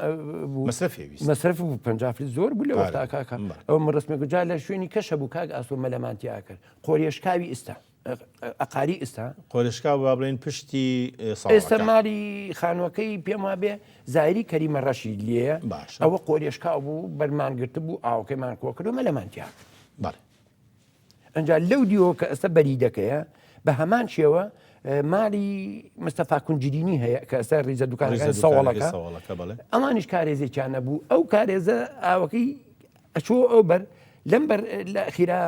بوو. مەسرەفی ئەویست. مەسرەف بوو 50 فلس زۆر بوو لە پارە وەختا بوو. کاکە. بەڵێ. ئەوە من ڕەسمێک جا لە شوێنی کەش هەبوو کاک ئاسۆ مەلەمان تیا کرد. قۆریەشکاوی ئیستا. ئەقاری ئیستا. قۆرشکاو با بڵێین پشتی ئێستا ساڵەکە. ماڵی خانووەکەی پێم وابێ زایری کەریمە ڕەشی لێیە. باشە. ئەوە قۆریەشکاو بوو بەرمان گرتبوو ئاوەکەیمان کۆ کردو مەلەمان تیا کرد. بەڵێ. ئەنجا لەو دیوەوە کە ئێستا بەریدەکەیە بە هەمان شێوە ماڵی مستەفا کونجرینی هەیە کە ئێستا ڕیزە دوکانەکانی ڕیزە دوکانەکەی سەوەڵەکە سەوەڵەکە بەڵێ. ئەوانیش کارێزێکیان نەبوو ئەو کارێزە ئاوەکەی ئەچووە ئەو بەر، لەم بەر لە ئەخیرا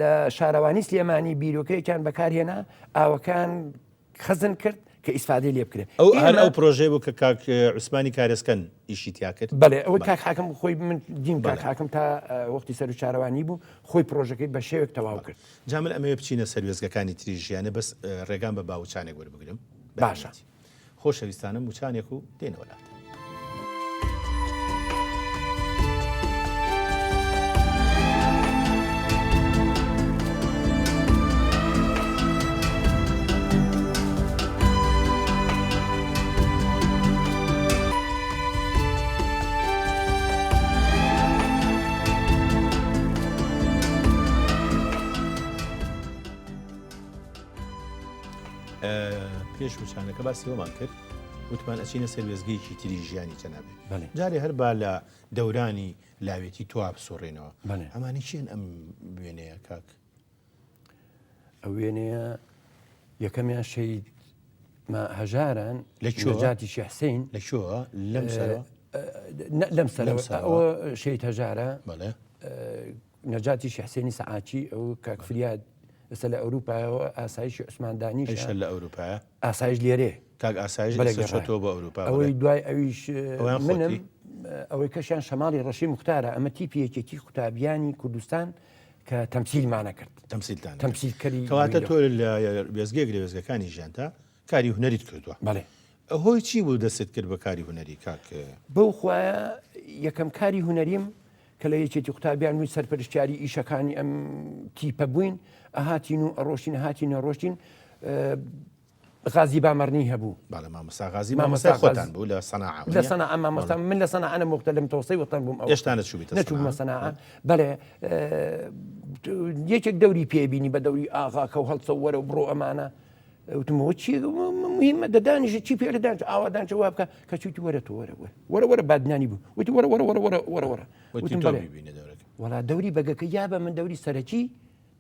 لە شارەوانی سلێمانی بیرۆکەیەکیان بەکارهێنا ئاوەکان خەزن کرد کە ئیسفادەی لێ بکرێت. ئەو هەر ئێمە ئەو پرۆژەیە بوو کە کاک عوسمانی کارێزکەن ئیشی تیا کرد؟ بەڵێ ئەوەی بەڵێ. کاک حاکم خۆی من دیم کاک بەڵێ. حاکم تا وەختی سەرۆک شارەوانی بوو خۆی پرۆژەکەی بە شێوێک تەواو بەڵێ. کرد. جا من ئەمەوێ بچینە سەر وێستگەکانی تری ژیانێ بەس ڕێگام بە با وچانێک وەربگرم بە باشە. یارمەتی. خۆشەویستانم وچانێک و دێنەوە لاتان. پێش وچانەکە باسی ئەومان کرد وتمان ئەچینە سەر وێزگەیەکی تری ژیانی جەنابێ جارێ هەر با لە دەورانی لاوێتی تۆ بسوڕێنەوە ئەمانی چێن ئەم وێنەیە کاک؟ ئەو وێنەیە یەکەمیان شەید هەژاران لە جاتی شحسین لە کوێ لەم سەرەوە لەم سەرەوە ئەوە شەید هەژارە نەجاتی شحسێنی سەعاچی ئەو کاک فریاد ئێستا لە ئەوروپایەوە ئاسایشی عوسمان دانیشە. ئەویش هەر لە ئەوروپایە؟ ئاسایش لێرەیە. کاک ئاسایش بەلێ ئێستا گەڕایە. چۆتەوە بۆ ئەوروپا ئەوەی بەڵێ. دوای ئەویش ئەویان منم خۆتی؟ ئەوەی کەشیان شەماڵی ڕەشی موختارە ئەمە تیپی یەکێتی قوتابیانی کوردستان کە تەمسیلمانە کرد. تەمسیلتان کرد. تەمسیلکەری کەواتە بووین تۆ لە وێستگەیەک لە وێستگەکانی ژیانتا کاری هونەریت کردووە. بەڵێ. هۆی چی بوو دەستت کرد بە کاری هونەری کاک؟ بەو خوایە یەکەم کاری هونەریم کە لە یەکێتی قوتابیان بووین سەرپەرشتیاری ئیشەکانی ئەم تیپە بووین ئەهاتین و ئەڕۆشتین هاتین ئەڕۆشتین غازی بامەڕنی هەبوو بەڵێ مامۆستا غازی مامۆستای خۆتان بوو لە سەناعە لە سەناعە مامۆستا من لە سەناعە نەموختە لە متەوەسەی وەتەن بووم ئەو هێشتا نەچووبیتە نەچوومە سەناعە بەڵێ یەکێک دەوری پێبینی بە دەوری ئاغاکە و هەڵسە وەرە و بڕۆ ئەمانە وتمەوە چی مهمە دەدانیشە چی پێ دەدان ئاوا دانچە وا بکە کە چووتی وەرە تۆ وەرە وەرە وەرە وەرە بادنانی بوو وتی وەرە وەرە وەرە وەرە وەرە وەرە وتم بەڵێ وەڵا دەوری بەگەکە یا بە من دەوری سەرەکی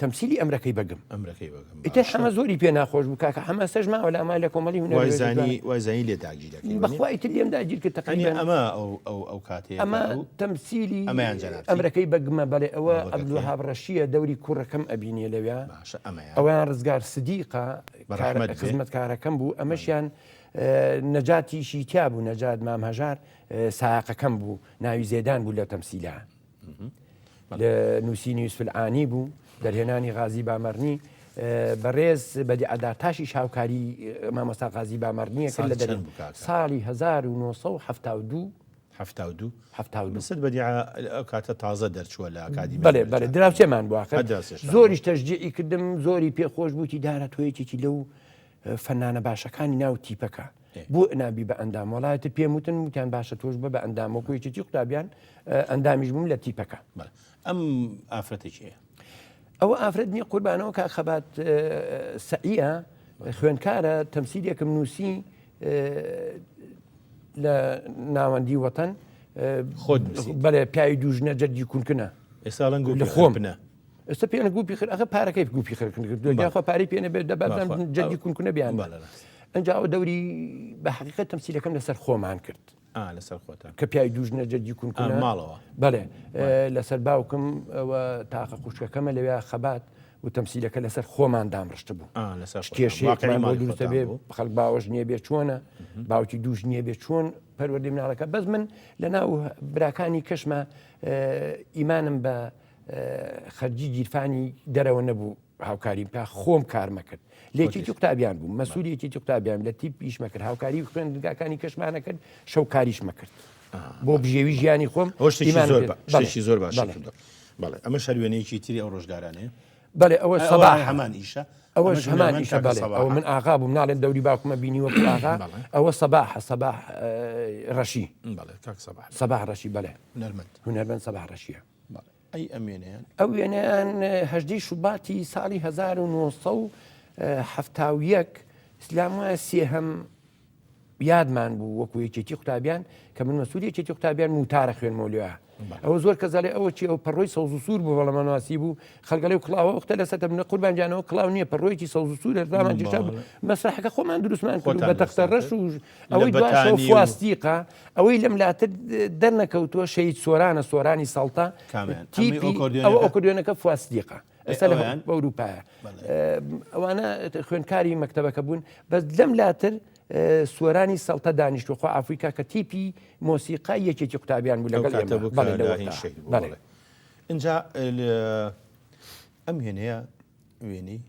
تەمسیلی ئەمرەکەی بەگم ئەمرەکەی بەگم ئیتر حەمە زۆری پێ ناخۆش بوو کاکە حەمە سەش ماوە لە ئەمە لە کۆمەڵی هونەر وایزانی وایزانی لێ داگیر دەکەی بەخوا ئیتر لێم داگیر کرد تقریبا ئەمە ئەو ئەو ئەو کاتەیە ئەمە تەمسیلی ئەمەیان جەنابتی ئەمرەکەی بەگمە بەڵێ ئەوە عەبدولوەهاب ڕەشیە دەوری کوڕەکەم ئەبینێ لەویا باشە ئەمەیان ئەویان ڕزگار سدیقە بەڕەحمەت بێ. خزمەتکارەکەم بوو ئەمەشیان نەجاتیشی تیا بوو نەجات مام هەژار سایەقەکەم بوو ناوی زێدان بوو لە تەمسیلا لە نووسینی یوسف العانی بوو دەرهێنانی غازی بامەرنی بەڕێز بەدی عەدارتاشیش هاوکاری مامۆستا غازی بامەرنیە کرد لە ساڵی دەرێ چەند بوو کاکە؟ ساڵی 1972 72 72. مستەر بەدیعە ئەو کاتە تازە دەرچووە لە ئەکادیمیای بەڵێ بەڵێ هونەرجان. دراوسێمان بوو ئاخر هەر دراوسێشتان بوو. زۆریش تەشجیعی کردم زۆری پێ خۆش بوو وتی دارا تۆ یەکێکی لەو فەنانە باشەکانی ناو تیپەکە بۆ نابی بە ئەندام وەڵا ئیتر پێم وتن وتیان باشە تۆش بە بە ئەندام وەکو یەکێتی قوتابیان ئەندامیش بووم لە تیپەکە. بەڵێ ئەم ئافرەتە کێیە؟ ئەوە ئافرەت نییە قوربانەوە کاک خەبات سەعیە خوێندکارە تەمسیلێکم نووسی لە ناوەندی وەتەن خۆت نووسیت؟ بەڵێ پیاوی دوو ژنە جەرگی کونکنە ئێستا ئەڵێن گوپی لە خۆم. خرپنە. ئێستا پێیان گوپی خر ئەخە پارەکەی گوپی خرکن کردووە بەڵێ. یاخوا پارەی پێ نەبێت دەبا بەخوا. بزانم جەرگی کونکنە بیان بەڵێ ڕاست. ئەنجا ئەو دەوری بە حەقیقەت تەمسیلەکەم لەسەر خۆمان کرد. ئا لەسەر خۆتان. کە پیاوی دوو ژنە جەرگی کونکنە. ئا ماڵەوە. بەڵێ لەسەر باوکم و تاقە خوشکەکەمە لەوێ خەبات و تەمسیلەکە لەسەر خۆمان دامڕشتبوو. ئا لەسەر خۆتان. کێشەیەکمان واقعی بۆ ماڵی دروستە خۆتان بێ بوو. خەڵک باوەش نییە بێ چۆنە باوکی دوو ژنیە بێ چۆن پەروەردەی مناڵەکە بەس من لەناو براکانی کەشما ئیمانم بە خەرجی گیرفانی دەرەوە نەبوو. هاوکاریم بکە خۆم کارمە کرد لێکیتی قوتابیان بوو مەسوول یەکێتی قوتابیان لە تیپ ئیشمە کرد هاوکاری خوێندنگاکانی کەشمانە کرد شەو کاریشمە کرد بۆ بژێوی ژیانی خۆم شتێکی زۆر باش بەڵێ ئەمە شەروێنەیەکی تری ئەو ڕۆژگارانەیە بەڵێ ئەوە سەباح هەمان ئیشە ئەوەش هەمان ئیشە بەڵێ ئەوە من ئاغا بووم ناڵێن دەوری باوکمە بینی وەکو ئاغا ئەوە سەباحە سەباح ڕەشی سەباح ڕەشی بەڵێ هونەرمەند سەباح ڕەشیە ئەی ئەم وێنەیان؟ ئەو وێنەیان هەژدەی شوباتی ساڵی 1971 ئیسلام وایە سێهەم یادمان بوو وەکو یەکێتی قوتابیان کە من مەسوول یەکێتی قوتابیان موتارە خوێنمەوە لێ ئەوە زۆر کەس دەڵێ ئەوە چی ئەو پەڕۆی سەوز و سوور بوو بەڵام ناسی بوو خەڵکەڵێ و کڵاوە ئەوختە لەسەر منە قوربان گیانەوە کڵاو نییە پەڕۆیەکی سەوز و سوور هەردامان جێشا مەسرحەکە خۆمان دروستمان کرد بە تەختە ڕەش و ئەوەی دواشەوە فواستیقە ئەوەی لەم لاتر دەرنەکەوتووە شەهید سۆرانە سۆرانی سەڵتە تیپی ئەوە ئۆکردیۆنەکە فواستیقە ئێستا لە ئەوروپایە ئەوانە خوێندکاری مەکتەبەکە بوون بەس لەم لاتر سۆرانی سەڵتە دانیشتوخوا ئافریکا کە تیپی مۆسیقای یەکێکی قوتابیان بوو لەگەڵ بەڵێ اینجا ئەم وێنەیە وێنەی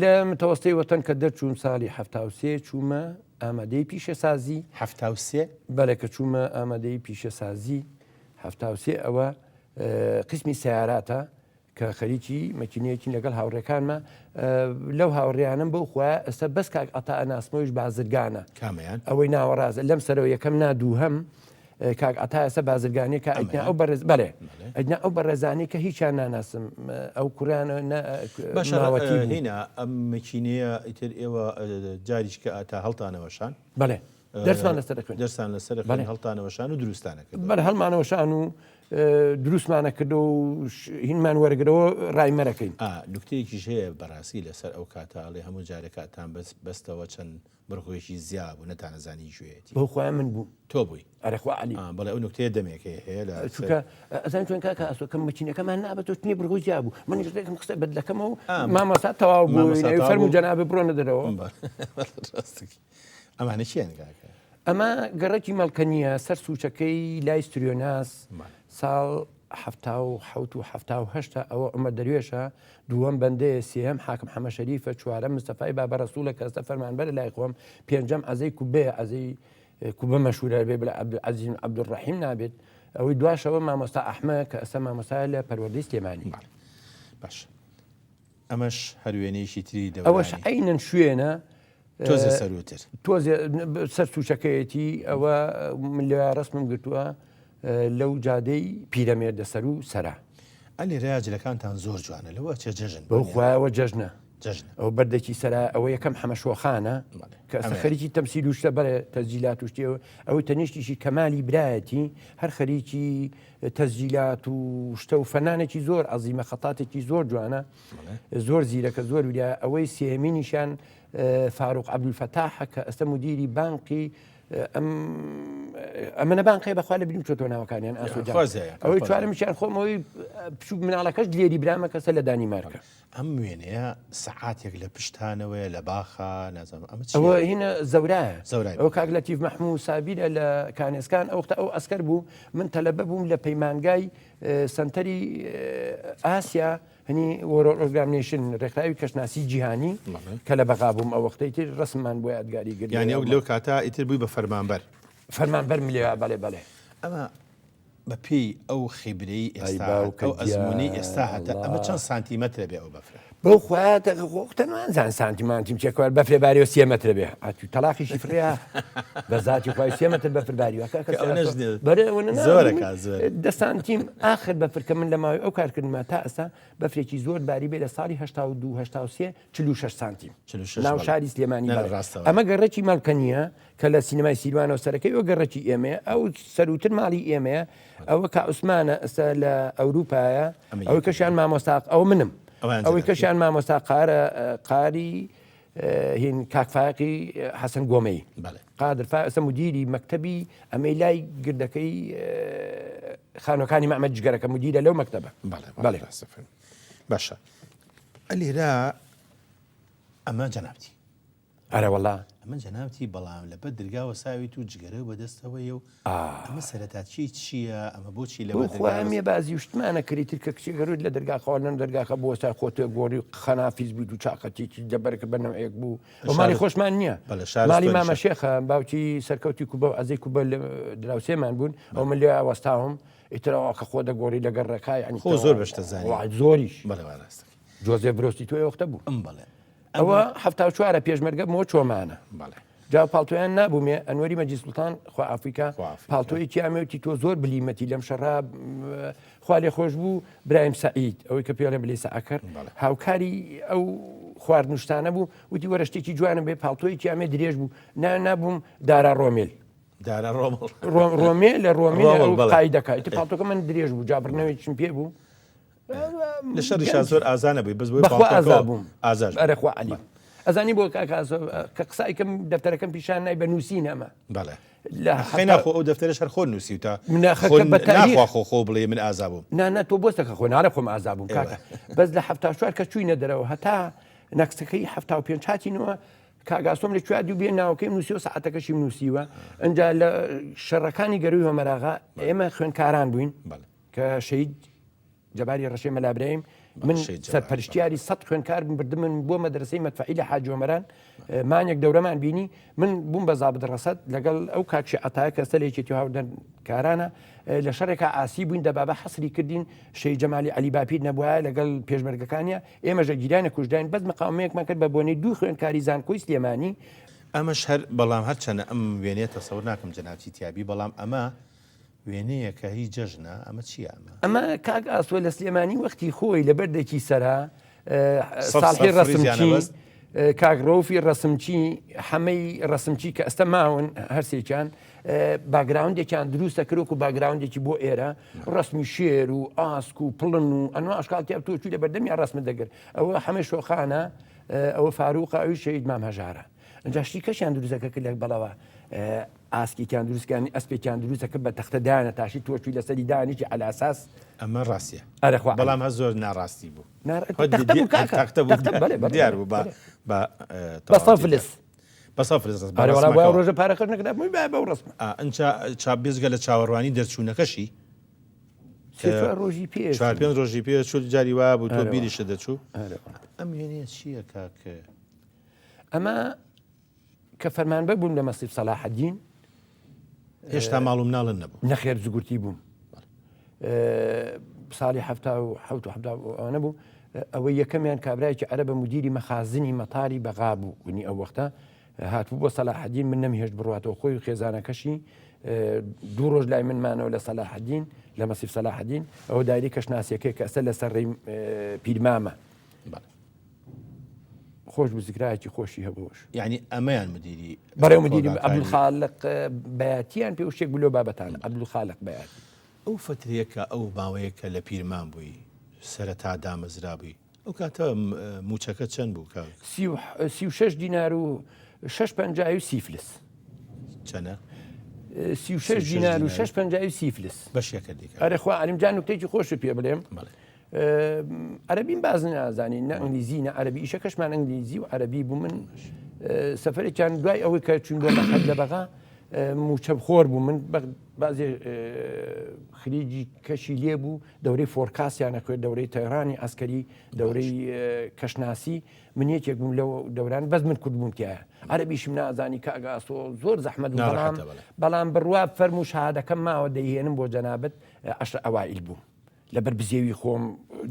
لە متەوەستەی وەتەن کە دەرچووم ساڵی 73 چوومە ئامادەی پیشەسازی 73 بەڵێ کە چوومە ئامادەی پیشەسازی 73 ئەوە قسمی سیاراتە کە خەریکی مەکینەیەکین لەگەڵ هاوڕێکانمە لەو هاوڕێیانم بەو خوایە ئێستا بەس کاک عەتا ئەناسمەوەیش بازرگانە کامیان ئەوەی ناوەڕاستە لەم سەرەوە یەکەم نا دووهەم کاک عەتا ئێستا بازرگانی کە ئەجنا ئەو بەڕێز بەڵێ ئەجنا ئەو بەڕێزانی کە هیچیان ناناسم ئەو کوڕیان باشە هینا ئەم مەکینەیە ئیتر ئێوە جاریش کە ئاتا هەڵتانەوەشان بەڵێ دەرسمان لەسەر دەخوێند دەرسان لەسەر دەخوێند هەڵتانەوەشان و دروستانە کرد بەڵێ هەڵمانەوەشان و دروستمانە کردەوە و هینمان وەرگرەوە ڕایمەرەکەین. ئا نوکتەیەکیش هەیە بەڕاستی لەسەر ئەو کاتە ئەڵێ هەموو جارێکاتان بەس بەستەوە چەند بڕغوێکی زیا بوو نەتانەزانی کوێیەتی. بەو خوایە من بووم. تۆ بووی. ئەرێ خوا عەلی. ئا بەڵێ ئەو نوکتەیە دەمێکەیە هەیە لە چونکە ئەزانی چۆن کاکە ئاسۆ کە مەکینەکەمان نا بە تۆ چنی بڕغوی زیا بوو منیش ڕێکم خستە بەدلەکەمەوە مامۆستا تەواو بوو فەرموو جەنابت بڕۆنە دەرەوە. ڕاستەکەی. ئەمانە کێن کاکە؟ ئەمە گەڕەکی مەڵکەنییە سەر سوچەکەی لای ستریۆناس ساڵ 77 و 78 ئەوە عومەر دەروێشە دووەم بەندەیە سێهەم حاکم حەمە شەریفە چوارەم مستەفای بابە ڕەسوڵە کە ئێستا فەرمانبەرە لای خۆم پێنجەم عەزەی کوبەیە عەزەی کوبە مەشهورە بێ بلە عەبدولعەزیز عەبدولڕەحیم نابێت ئەوەی دواشەوە مامۆستا ئەحمە کە ئێستا مامۆستایە لە پەروەردەی سلێمانی باش ئەمەش هەر وێنەیەکی تری دەورانی. ئەوەش عەینەن شوێنە. تۆزێ سەرووتر. تۆزێ سەر سوچەکەیەتی ئەوە من لەوێ ڕەسمم گرتووە لەو جادەی پیرەمێردە سەروو سەرا. ئە لێرەیا جلەکانتان زۆر جوانە لەوە ئەچێ جەژن بەو خوایەوە جەژنە. جەژنە. ئەوە بەردێکی سەرا ئەوە یەکەم حەمە شۆخانە کە ئەسە خەریکی تەمسیل و شتە بەڵێ تەسجیلات و شتی ئەوەی تەنیشتیشی کەمالی برایەتی هەر خەریکی تەسجیلات و شتە و فەنانێکی زۆر عەزیمە خەتاتێکی زۆر جوانە زۆر زیرەکە زۆر وریا ئەوەی سێمینیشان فاروق عەبدولفەتاحە کە ئەستە مدیری بانقی ئەم ئەمە بانقی بەخوا لە بینیم چۆتۆ ناوەکانیان ئاسۆ ئەوەی چوارەمیشیان خۆمەوەی بچوک مناڵەکەش لێری برامە کەسە لە دانیمارکە ئەم وێنەیە سەعاتێک لە پشتانەوەیە لە باخا نازانم ئەمە چیە؟ ئەوە هینە زەورایە زەورای ئەوە کاک لەتیف مەحموو سابیرە لە کانێسکان ئەو وەختە ئەو ئەسکەر بوو من تەلەبە بووم لە پەیمانگای سەنتەری ئاسیا هەنی World Organization ڕێکخراوی کەشناسی جیهانی کە لە بەغا بووم ئەو وەختەی تر ڕسممان بۆ یادگاری گرت یانی ئەو لەو کاتە ئیتر بووی بە فەرمانبەر فەرمانبەر ملێ بەڵێ بەڵێ ئەمە بە پێی ئەو خیبرەی ئێستا هەتە، ئەو ئەزموونەی ئێستا هەتە، ئەمە چەند سانتیمەترە بێ ئەو بەفرە؟ بەو خوایە خۆ نازان سانتیمانتیم چێ کوار بەفرێ باریەوە سێ مەترە بێ ئەتوو تەلاقیشی فریا بە زاتی خوای سێ مەتر بەفر باریوە کاکە ئەو نەژنێ بەرێ ئەوە نە زۆرە کا زۆر دە سانتیم ئاخر بەفر کە من لە ماوەی ئەو کارکردنمە تا ئێستا بەفرێکی زۆر باری بێ لە ساڵی 82 83 46 سانتیم 46 ناو بەڵێ. شاری سلێمانی نە، بەڵێ. ڕاستە. ئەمە گەڕەکی مەڵکەنییە کە لە سینەمای سیروانەوە سەرەکەی ئەوە گەڕەکی ئێمەیە ئەو سەروتر ماڵی ئێمەیە ئەوە کە عوسمانە ئێستا لە ئەوروپایە ئەوەی کەشیان مامۆستا ئەو منم ئەوەی کەشیان مامۆستا قارە قاری هین کاک فایقی حەسەن گۆمەی قادر فا ئێستا مدیری مەکتەبی ئەمەی لای گردەکەی خانەکانی مەعمەد جگەرەکە مدیرە لەو مەکتەبە بەڵێ باشە ئەلێرە ئەمە جەنابتی. ئەرەوەڵا. ئەمە جەنابتی بەڵام لەبەر درگا وەساویت و جگەرەو بەدەستەوەیە و ئەمە سەرەتاچیەی چیە ئەمە بۆچی لەبەر بۆ درگا خوا وەس. ئەمێ بازی و شتمانە کەری تر کە کچێک هەروت لە دەرگا خوا لەم دەرگاکە بوەستا خۆتێ گۆڕی و خەنافیز بیت و چاقەتێکی دەبەرکە بە نەوعێک بوو و ماڵی شار خۆشمان نییە بەڵێ ماڵی شارستۆنیشە. مامە شێخە باوکی سەرکەوتی کوبە و عەزەی کوبە لە دراوسێمان بوون ئەو من لێ وەستاوم ئیتر ئەوە کە خۆ دەگۆڕی لەگەر ڕێکا یعنی خۆ زۆر بەشتە زانی. وای زۆریش بەڵێ وا ڕاستەکەی. جۆزێف برۆستی تۆ وەختە بوو. ئەم بەڵێ. ئەوە 74 پێشمەرگە بۆ چۆمانە. بەڵێ. جا پاڵتۆیان نابوومێ ئەنوەری مەجید سوڵتان خوا ئافریکا پاڵتۆیەکی ئامێوتی تۆ زۆر بلیمەتی لەم شەڕا خوا لێ خۆش بوو برایم سعید ئەوەی کە پێڵێن بلێ سەعکەر هاوکاری ئەو خواردنشتانە بوو وتی وەرە شتێکی جوانم بێ پاڵتۆیەکی ئامێ درێژ بوو نا نابووم دارا ڕۆمێل دارا ڕۆمڵ ڕۆمێ لە ڕۆمێ قایدەکە ئیتر پاڵتۆکە من درێژ بوو جابڕنەوەیشم پێ بوو لە شەڕیشا زۆر ئازا نەبووی بەس بۆی بەخوا ئازا بووم ئازاش ئەرێ خوا عەلی ئەزانی بۆ کاک ئاسۆ کە قسە ئەیکەم دەفتەرەکەم پیشان نای بە نووسین ئەمە بەڵێ لە خەینا خۆ ئەو دەفتەرەش هەر خۆ نووسیوتە مناخەکە خۆ بە تاریخ ناخوا خۆ خۆ بڵێ من ئازا بووم نا نا تۆ بۆستەکە خۆ ناڵێ خۆم ئازا بووم کاکە بەس لە 74 کە چووینە دەرەوە هەتا نەکسەکەی 75 هاتینەوە کاک ئاسۆم لە کوێ دوو بێ ناوەکەیم نووسیوە سەعاتەکەشیم نووسیوە ئەنجا لە شەڕەکانی گەروی هۆمەراغا ئێمە خوێندکاران بووین بەڵێ کە شەهید جەباری ڕەشێ مەلا برایم من سەرپەرشتیاری سە خوێنکار بردمن بۆ مەدرسەی مەدفعی لە حاجی ئۆمەران مانێک دەورەمان بینی من بووم بە زابط ڕەسەد لەگەڵ ئەو کاکشی عتایە کە سەلێکی هاودەن کارانە لە شەڕێکا ئاسی بووین دەبابە حەسری کردین شەی جەمالی علی باپیر نەبوایە لەگەڵ پێشمەرگەکانە ئێمە ژە گیرانە کوژداین بەس مقاومەیەکمان کرد بە بۆنەی دوو خوێندکاری زانکۆی سلێمانی. ئەمەش هەر بەڵام هەرچەنە ئەم وێنەیە تەسەور ناکەم جەنابتی تیابی بەڵام ئەمە وێنەیەکە هی جەژنە ئەمە چییە ئەمە؟ ئەمە کاک ئاسۆ لە سلێمانی وەختی خۆی لە بەردێکی سەرا ساڵحی ڕەسمچی کاک ڕەوفی ڕەسمچی حەمەی ڕەسمچی کە ئەستە ماون هەرسێکیان باگراوندێکیان دروستە کرۆک و باگراوندێکی بۆ ئێرە ڕسمی شێر و ئاسک و پڵن و ئەنوا ئەشکال تیا تۆ چوی لە بەردەمیان ڕسمت دەگر ئەوە حەمەی شۆخانە ئەوە فاروقە ئەوی شەهید مام هەژارە ئەجا شتی کەشیان دروستەکە کرد لە بەڵەوە ئاسکێکیان دروست کردن ئەسپێکیان دروست کرد بە تەختە دایانە تاشی تۆ چوی لەسەری دانیشی عەلاساس. ئەمە ڕاستیە ئەرێ خوا بەڵام هەر زۆر ناڕاستی بوو تەختە بوو کاکە تەختە بوو تەختە بەلێ بەلێ دیار بوو بە بە بە سەد فلس بە سەد فلس بە ئەرێ وەڵا بۆ ڕەسمەکەوە. ڕۆژە پارە خەرج نەکرا بووی بە بەو ڕەسمە ئا ئینجا چا بێجگە لە چاوەڕوانی دەرچوونەکەشی سێ چوار ڕۆژی پێ چوار پێنج ڕۆژی پێ چوو جاری وا بوو تۆ ئەرێ وەڵا. بیریشت دەچوو ئەرێ وەڵا. ئەم وێنەیە چییە کاک ئەمە کە فەرمانبەر بووم لە مەسیف سەلاحەدین. هێشتا ماڵ و مناڵت نەبوو؟ نەخێر زگورتی بووم. ساڵی 77 و ئەوانە بوو. ئەوەی یەکەمیان کابرایەکی عەرەبە مدیری مەخازنی مەتاری بەغا بوو ونی ئەو وەختە هاتبوو بۆ سەلاحەدین من نەمهێشت بڕاتەوە خۆی و خێزانەکەشی دوو ڕۆژ لای من مانەوە لە سەلاحەدین لە مەسیف سەلاحەدین ئەوە دایری کەشناسیەکەی کە ئەسە لەسەر ڕێی پیرمامە خۆش بوو زیکرایەکی خۆشی هەبووش. یانی ئەمەیان مدیری بەڕێو مدیری عەبدولخالق بەیاتیان پێ شتێک بوو لەو بابەتانە عەبدولخالق بەیاتی. ئەو فەترەیە کە ئەو ماوەیە کە لە پیرمان بووی سەرەتا دامەزرابووی ئەو کاتە مووچەکە چەند بوو کاک؟ 36 دینار و شەش پەنجای و سی فلس. چەنە؟ 36 دینار و شەش پەنجای و سی فلس. بەشێکە دیکە. ئەرێ خوا عەلیم جان نوکتەیەکی خۆشت پێ بڵێم. بەڵێ. عەرەبیم باز نازانی نە ئینگلیزی نە عەرەبی ئیشەکەشمان ئینگلیزی و عەرەبی بوو من سەفەرێکیان دوای ئەوەی کە چوین بۆ مەشهەد لە بەغا موچە خۆر بوو من بازێ خریجی کەشی لێ بوو دەورەی فۆرکاسیانە خوێن دەورەی تەیرانی ئەسکەری دەورەی کەشناسی من یەکێک بووم لەو دەوران بەس من کورد بووم تایە عەرەبیشم نازانی کاک ئاسۆ زۆر زەحمەت بەڵام بەڵام بڕوا فەرموو شەهادەکەم ماوە دەیهێنم بۆ جەنابت عەشرە ئەوائیل بووم لەبەر بزێوی خۆم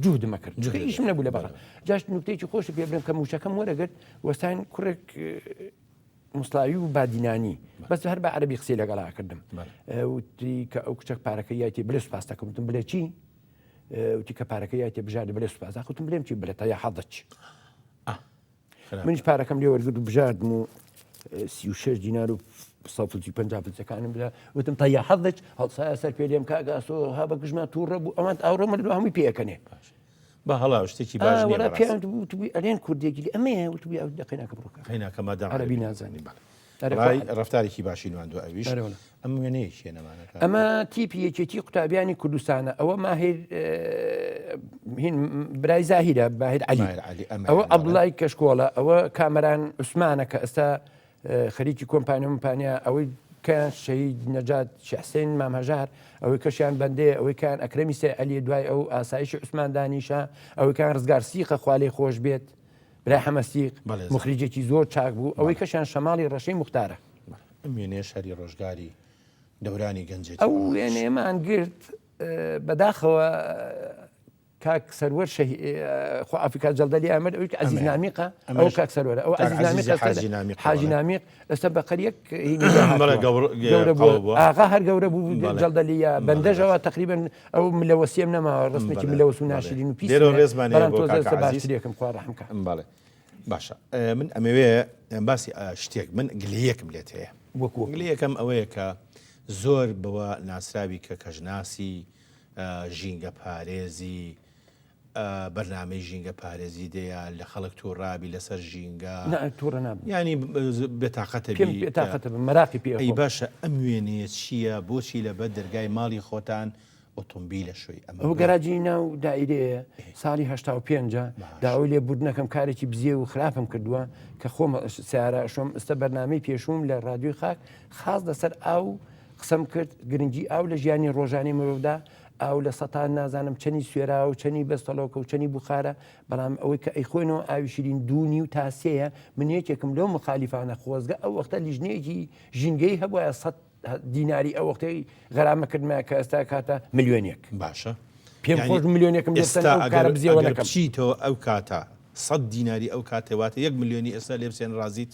جوهدم ئەکرد چونکە ئیشم نەبوو لە بەغا جاش نوکتەیەکی خۆشت پێ بڵێم کە مووچەکەم وەرەگرت وەستاین کوڕێک موسڵاوی و بادینانی بەس هەر بە عەرەبی قسەی لەگەڵا کردم وتی کە ئەو کچەک پارەکە یایتێ بلێ سوپاس دەکەم وتم بلێ چی وتی کە پارەکە یایتێ بژاردە بلێ سوپاس وتم بلێم چی بلێ تا یا حەزت منیش پارەکەم لێ وەرگرت و بژاردم و 36 دینار و 150 فلسەکانم بدا وتم تەیا حەزت هەڵسایە سەر پێ لێم کاک ئاسۆ ها بە گژمان تووڕە بوو ئەوان ئاوڕۆ من هەمووی پێەکەنێ بە هەڵا شتێکی باش نییە بەڕاستی. پێیان وتبووی ئەرێن کوردێکی لێ ئەمەیە وتبووی ئەو دەقەی ناکە بڕۆ قەیناکە مادام عەرەبی نازانی. بەڵێ. ڕای ڕفتارێکی باشی نواندوە ئەویش ئەم وێنەیە کێ نەمانەکە ئەمە تیپی یەکێتی قوتابیانی کوردستانە ئەوە ماهر هین برای زاهیرە باهر علی ئەوە ئەبڵای کەشکۆڵە ئەوە کامەران عوسمانە کە ئێستا خەریکی کۆمپانیا مپانیا ئەوەی کەیان شەهید نەجات شەحسین مام هەژار ئەوەی کەشیان بەندەیە ئەوەی کان ئەکرەمی سێ عەلی دوای ئەو ئاسایشی عوسمان دانیشە ئەوەی کان ڕزگار سیقە خوالێ خۆش بێت برای حەمە سیق مخریجێکی زۆر چاک بوو ئەوەی کەشیان شەماڵی ڕەشەی موختارە. ئەم وێنەیەش هەری ڕۆژگاری دەورانی گەنجێتی ئەو وێنەیەمان گرت بەداخەوە کاک سەروەر خوا ئافریکا جەڵدەلی ئامر ئەوی کە عەزیز نامیقە ئەو کاک سەروەرە ئەو عەزیز نامیق حاجی نامیق ئێستا بە قەریەک گەورە بوو ئاغا هەر گەورە بوو جەڵدەلیە بەندەژەوە تقریبا ئەو ملەوەسیەم نەماوە ڕسمێکی ملەوەس و ناشرین و پیس لێرە ڕێزمان بەڵام تۆزێ باشترێکم خوا ڕەحم کە بەڵێ باشە من ئەمەوێ باسی شتێک من گلەیەکم لێت هەیە وەکو گلەیەکەم ئەوەیە کە زۆر بەوە ناسراوی کە کەژناسی ژینگە پارێزی بەرنامەی ژینگە پارێزی دەیە لە خەڵک تووڕابی لەسەر ژینگە تووڕە نابم ینی بێتاقەتە پێم بێتاقەتە بم مەراقی پێ ئەی باشە ئەم وێنەیە چییە بۆچی لە بەر دەرگای ماڵی خۆتان ئۆتۆمبیلە شۆی ئەمە ئەو گەراجی ناو دایرەیە ساڵی 85 داوای لێ بردنەکەم کارێکی بزیێ و خراپم کردووە کە خۆم سیارە شۆم ئستا بەرنمەی پێشوم لە رادیۆی خاک خاص لەسەر ئاو قسەم کرد گرنگی ئاو لە ژیانی ڕۆژانی مرۆڤدا ئاو لە سەتان نازانم چەنی سوێراوە و چەنی بەستەڵۆکە و چەنی بوخارە بەڵام ئەوەی کە ئەیخۆینەوە ئاوی شیرین دوو نیو تا سێیە من یەکێکم لەو مخالیفانە خۆزگە ئەو وەختە لیژنەیەکی ژینگەی هەبوایە سە دیناری ئەو وەختەی غەرامە کردمایە کە ئێستا کاتە ملیۆنێک باشە پێم خۆش ملیۆنێکم ئێستا ئەو کارە بزیەوە نەکەم بچیتەوە ئەو کاتە سەد دیناری ئەو کاتێ واتە یەک ملیۆنی ئێستا لێ بسێن ڕازیت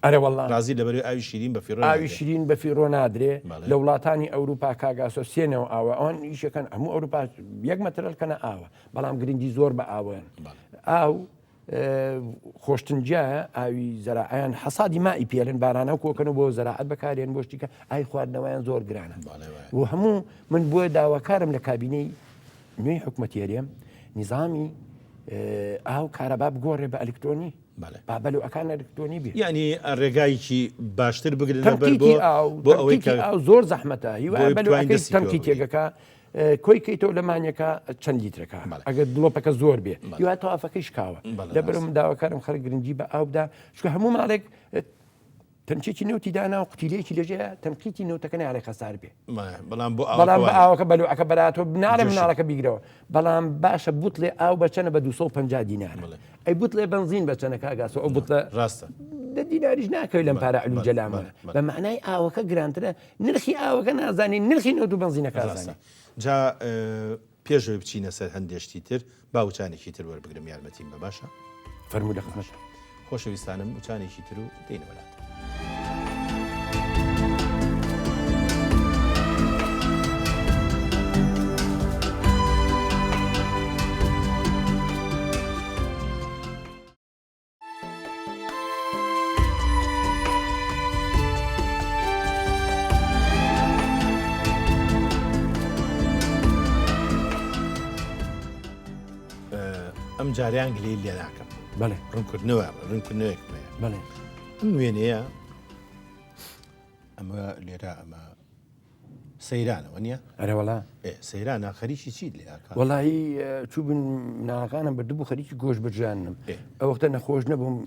ئەرێ وەڵا. ڕازی لەبەرەی ئاوی شیرین بە فیڕۆ ئاوی نادرێ. شیرین بە فیڕۆ نادرێ بەڵێ. لە وڵاتانی ئەوروپا کاک ئاسۆ سێنەوە ئاوە ئەوان ئیشەکەن هەموو ئەوروپا یەک مەترەل کەنە ئاوە بەڵام گرنگی زۆر بە ئاوەن بەڵێ. ئاو خۆشتن جیایە ئاوی زەراعیان حەسادی مائی پێلن بارانە کۆکەن و بۆ زەراعەت بەکارێن بۆ شتیکە ئای خواردنەوەیان زۆر گرانە بەڵێ وایە. و هەموو من بۆیە داواکارم لە کابینەی نوێی حکومەتی هەرێم نیزامی ئاو کارەبا بگۆڕێ بە ئەلکترۆنی بەڵێ. با بەلوعەکان ئەلکترۆنی بێ. یانی ڕێگایکی باشتر بگرنە بەر بۆ تەنقیتی ئاو بۆ ئەوەی تەنقیتی کە ئاو زۆر زەحمەتە هیوا بۆی بتوانین بەلوعەکەی دەستی پێوە تەنقی بگرین. تێگەکە کۆی کەیتەوە لە مانیەکە چەند لیترەکە بەڵێ. ئەگەر دڵۆپەکە زۆر بێ بەڵێ. هیوا تەوافەکەی شکاوە بەڵێ لەبەرئەوە ڕاستە. من داواکارم خەڵک گرنگی بە ئاو بدا چونکە هەموو ماڵێک تەنکێکی نەوتی دانا و قوتیلەیەکی لەژێرە تەنقیتی نەوتەکە نایەڵێ خەسار بێ. بەڵام بۆ ئاوەکە بەڵام بە وانە. ئاوەکە بەلوعەکە بەراتۆ ناڵێ جۆشی. مناڵەکە بیگرەوە بەڵام باشە بوتڵێ ئاو بە چەنە بە 250 دینارە بەڵێ. ئەی بوتڵێ بەنزین بە چەنە کاک ئاسۆ ئەو بوتڵە ڕاستە. دە دیناریش ناکەوێت لەم بەڵێ، پارە بەڵێ، علوجەلامانە بەڵێ، بەڵێ. بە مەعنای ئاوەکە گرانترە نرخی ئاوەکە نازانی نرخی نەوت و بەنزینەکە ڕاستە. ئازانی. جا پێش ئەوەی بچینە سەر هەندێ شتی تر با وچانێکی تر وەربگرم یارمەتیم بە باشە؟ فەرموو لە خزمەتتان. خۆشەویستانم وچانێکی تر و دێینەوە لاتان. ئەم جاریان گلەی لێ ناکەم بەڵێ ڕوونکردنەوە ڕوونکردنەوەیەکم هەیە بەڵێ ئەم وێنەیە ئەمە لێرە ئەمە سەیرانە وەنیە؟ ئەرێ وەڵا. ئێ سەیرانە خەریکی چیت لێ ئەکا؟ وەڵایی چووبن مناڵەکانم بردبوو خەریکی گۆشت برژاننم ئەو وەختە نەخۆش نەبووم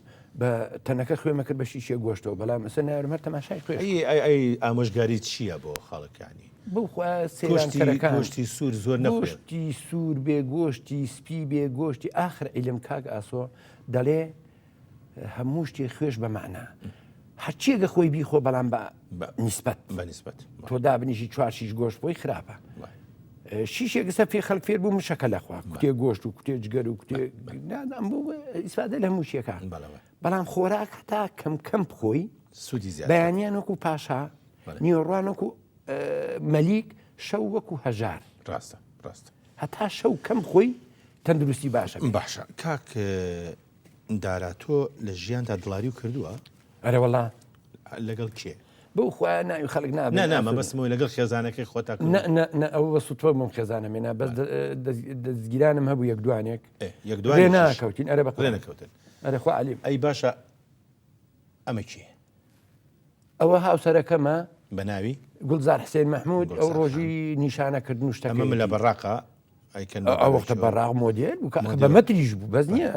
بە تەنەکە خوێمە کرد بە شیشێ گۆشتەوە بەڵام ئەسە نارم هەر تەماشای خوێ ئەی ئەی ئەی ئامۆژگاری چییە بۆ خەڵکانی؟ بەو خوا سەیرانکەرەکان گۆشتی سوور زۆر نەخۆن. گۆشتی سوور بێ گۆشتی سپی بێ گۆشتی ئاخر عیلم کاک ئاسۆ دەڵێ هەموو شتێ خوێش بە مەعنا هەرچیەگە خۆی بیخۆ بەڵام بە نیسبەت بە نیسبەت تۆ دابنیشی چوار شیش گۆشت بۆی خراپە شیشێک سە فێ خەڵک فێر بوو مشەکە لەخوا کوتێ گۆشت و کوتێ جگەر و کوتێ نادام بوو ئیسفادە لە هەموو شیەکان بەڵام خۆراک هەتا کەم کەم بخۆی سوودی زیاتر بەیانیان وەکو پاشا نیوەڕوان وەکو مەلیک شەو وەکو هەژار ڕاستە ڕاستە هەتا شەو کەم خۆی تەندروستی باشە باشە کاک دارا تۆ لە ژیاندا دڵاریو کردووە؟ ئەرێ وەڵا. لەگەڵ کێ؟ بەو خوایە ناوی خەڵک نابەین. نا نا مەبەستم ئەوەیە لەگەڵ خێزانەکەی خۆتا کردووە؟ نا نا نا ئەوە بە سوتفە بووم خێزانم هێنا بەس دەستگیرانم هەبوو یەک دوانێک. ئێ یەک دوانێکیش. ڕێ ناکەوتین ئەرێ بە ڕێ نەکەوتن. ئەرێ خوا عەلیم. ئەی باشە ئەمە کێیە؟ ئەوە هاوسەرەکەمە. بە ناوی؟ گوڵزار حسێن مەحمود ئەو ڕۆژی نیشانەکردن و شتەکەی. ئەمە ملە بەڕاقە ئەیکەن بە ئەو وەختە بەڕاق مۆدێل بوو کە بە مەتریش بوو بەس نییە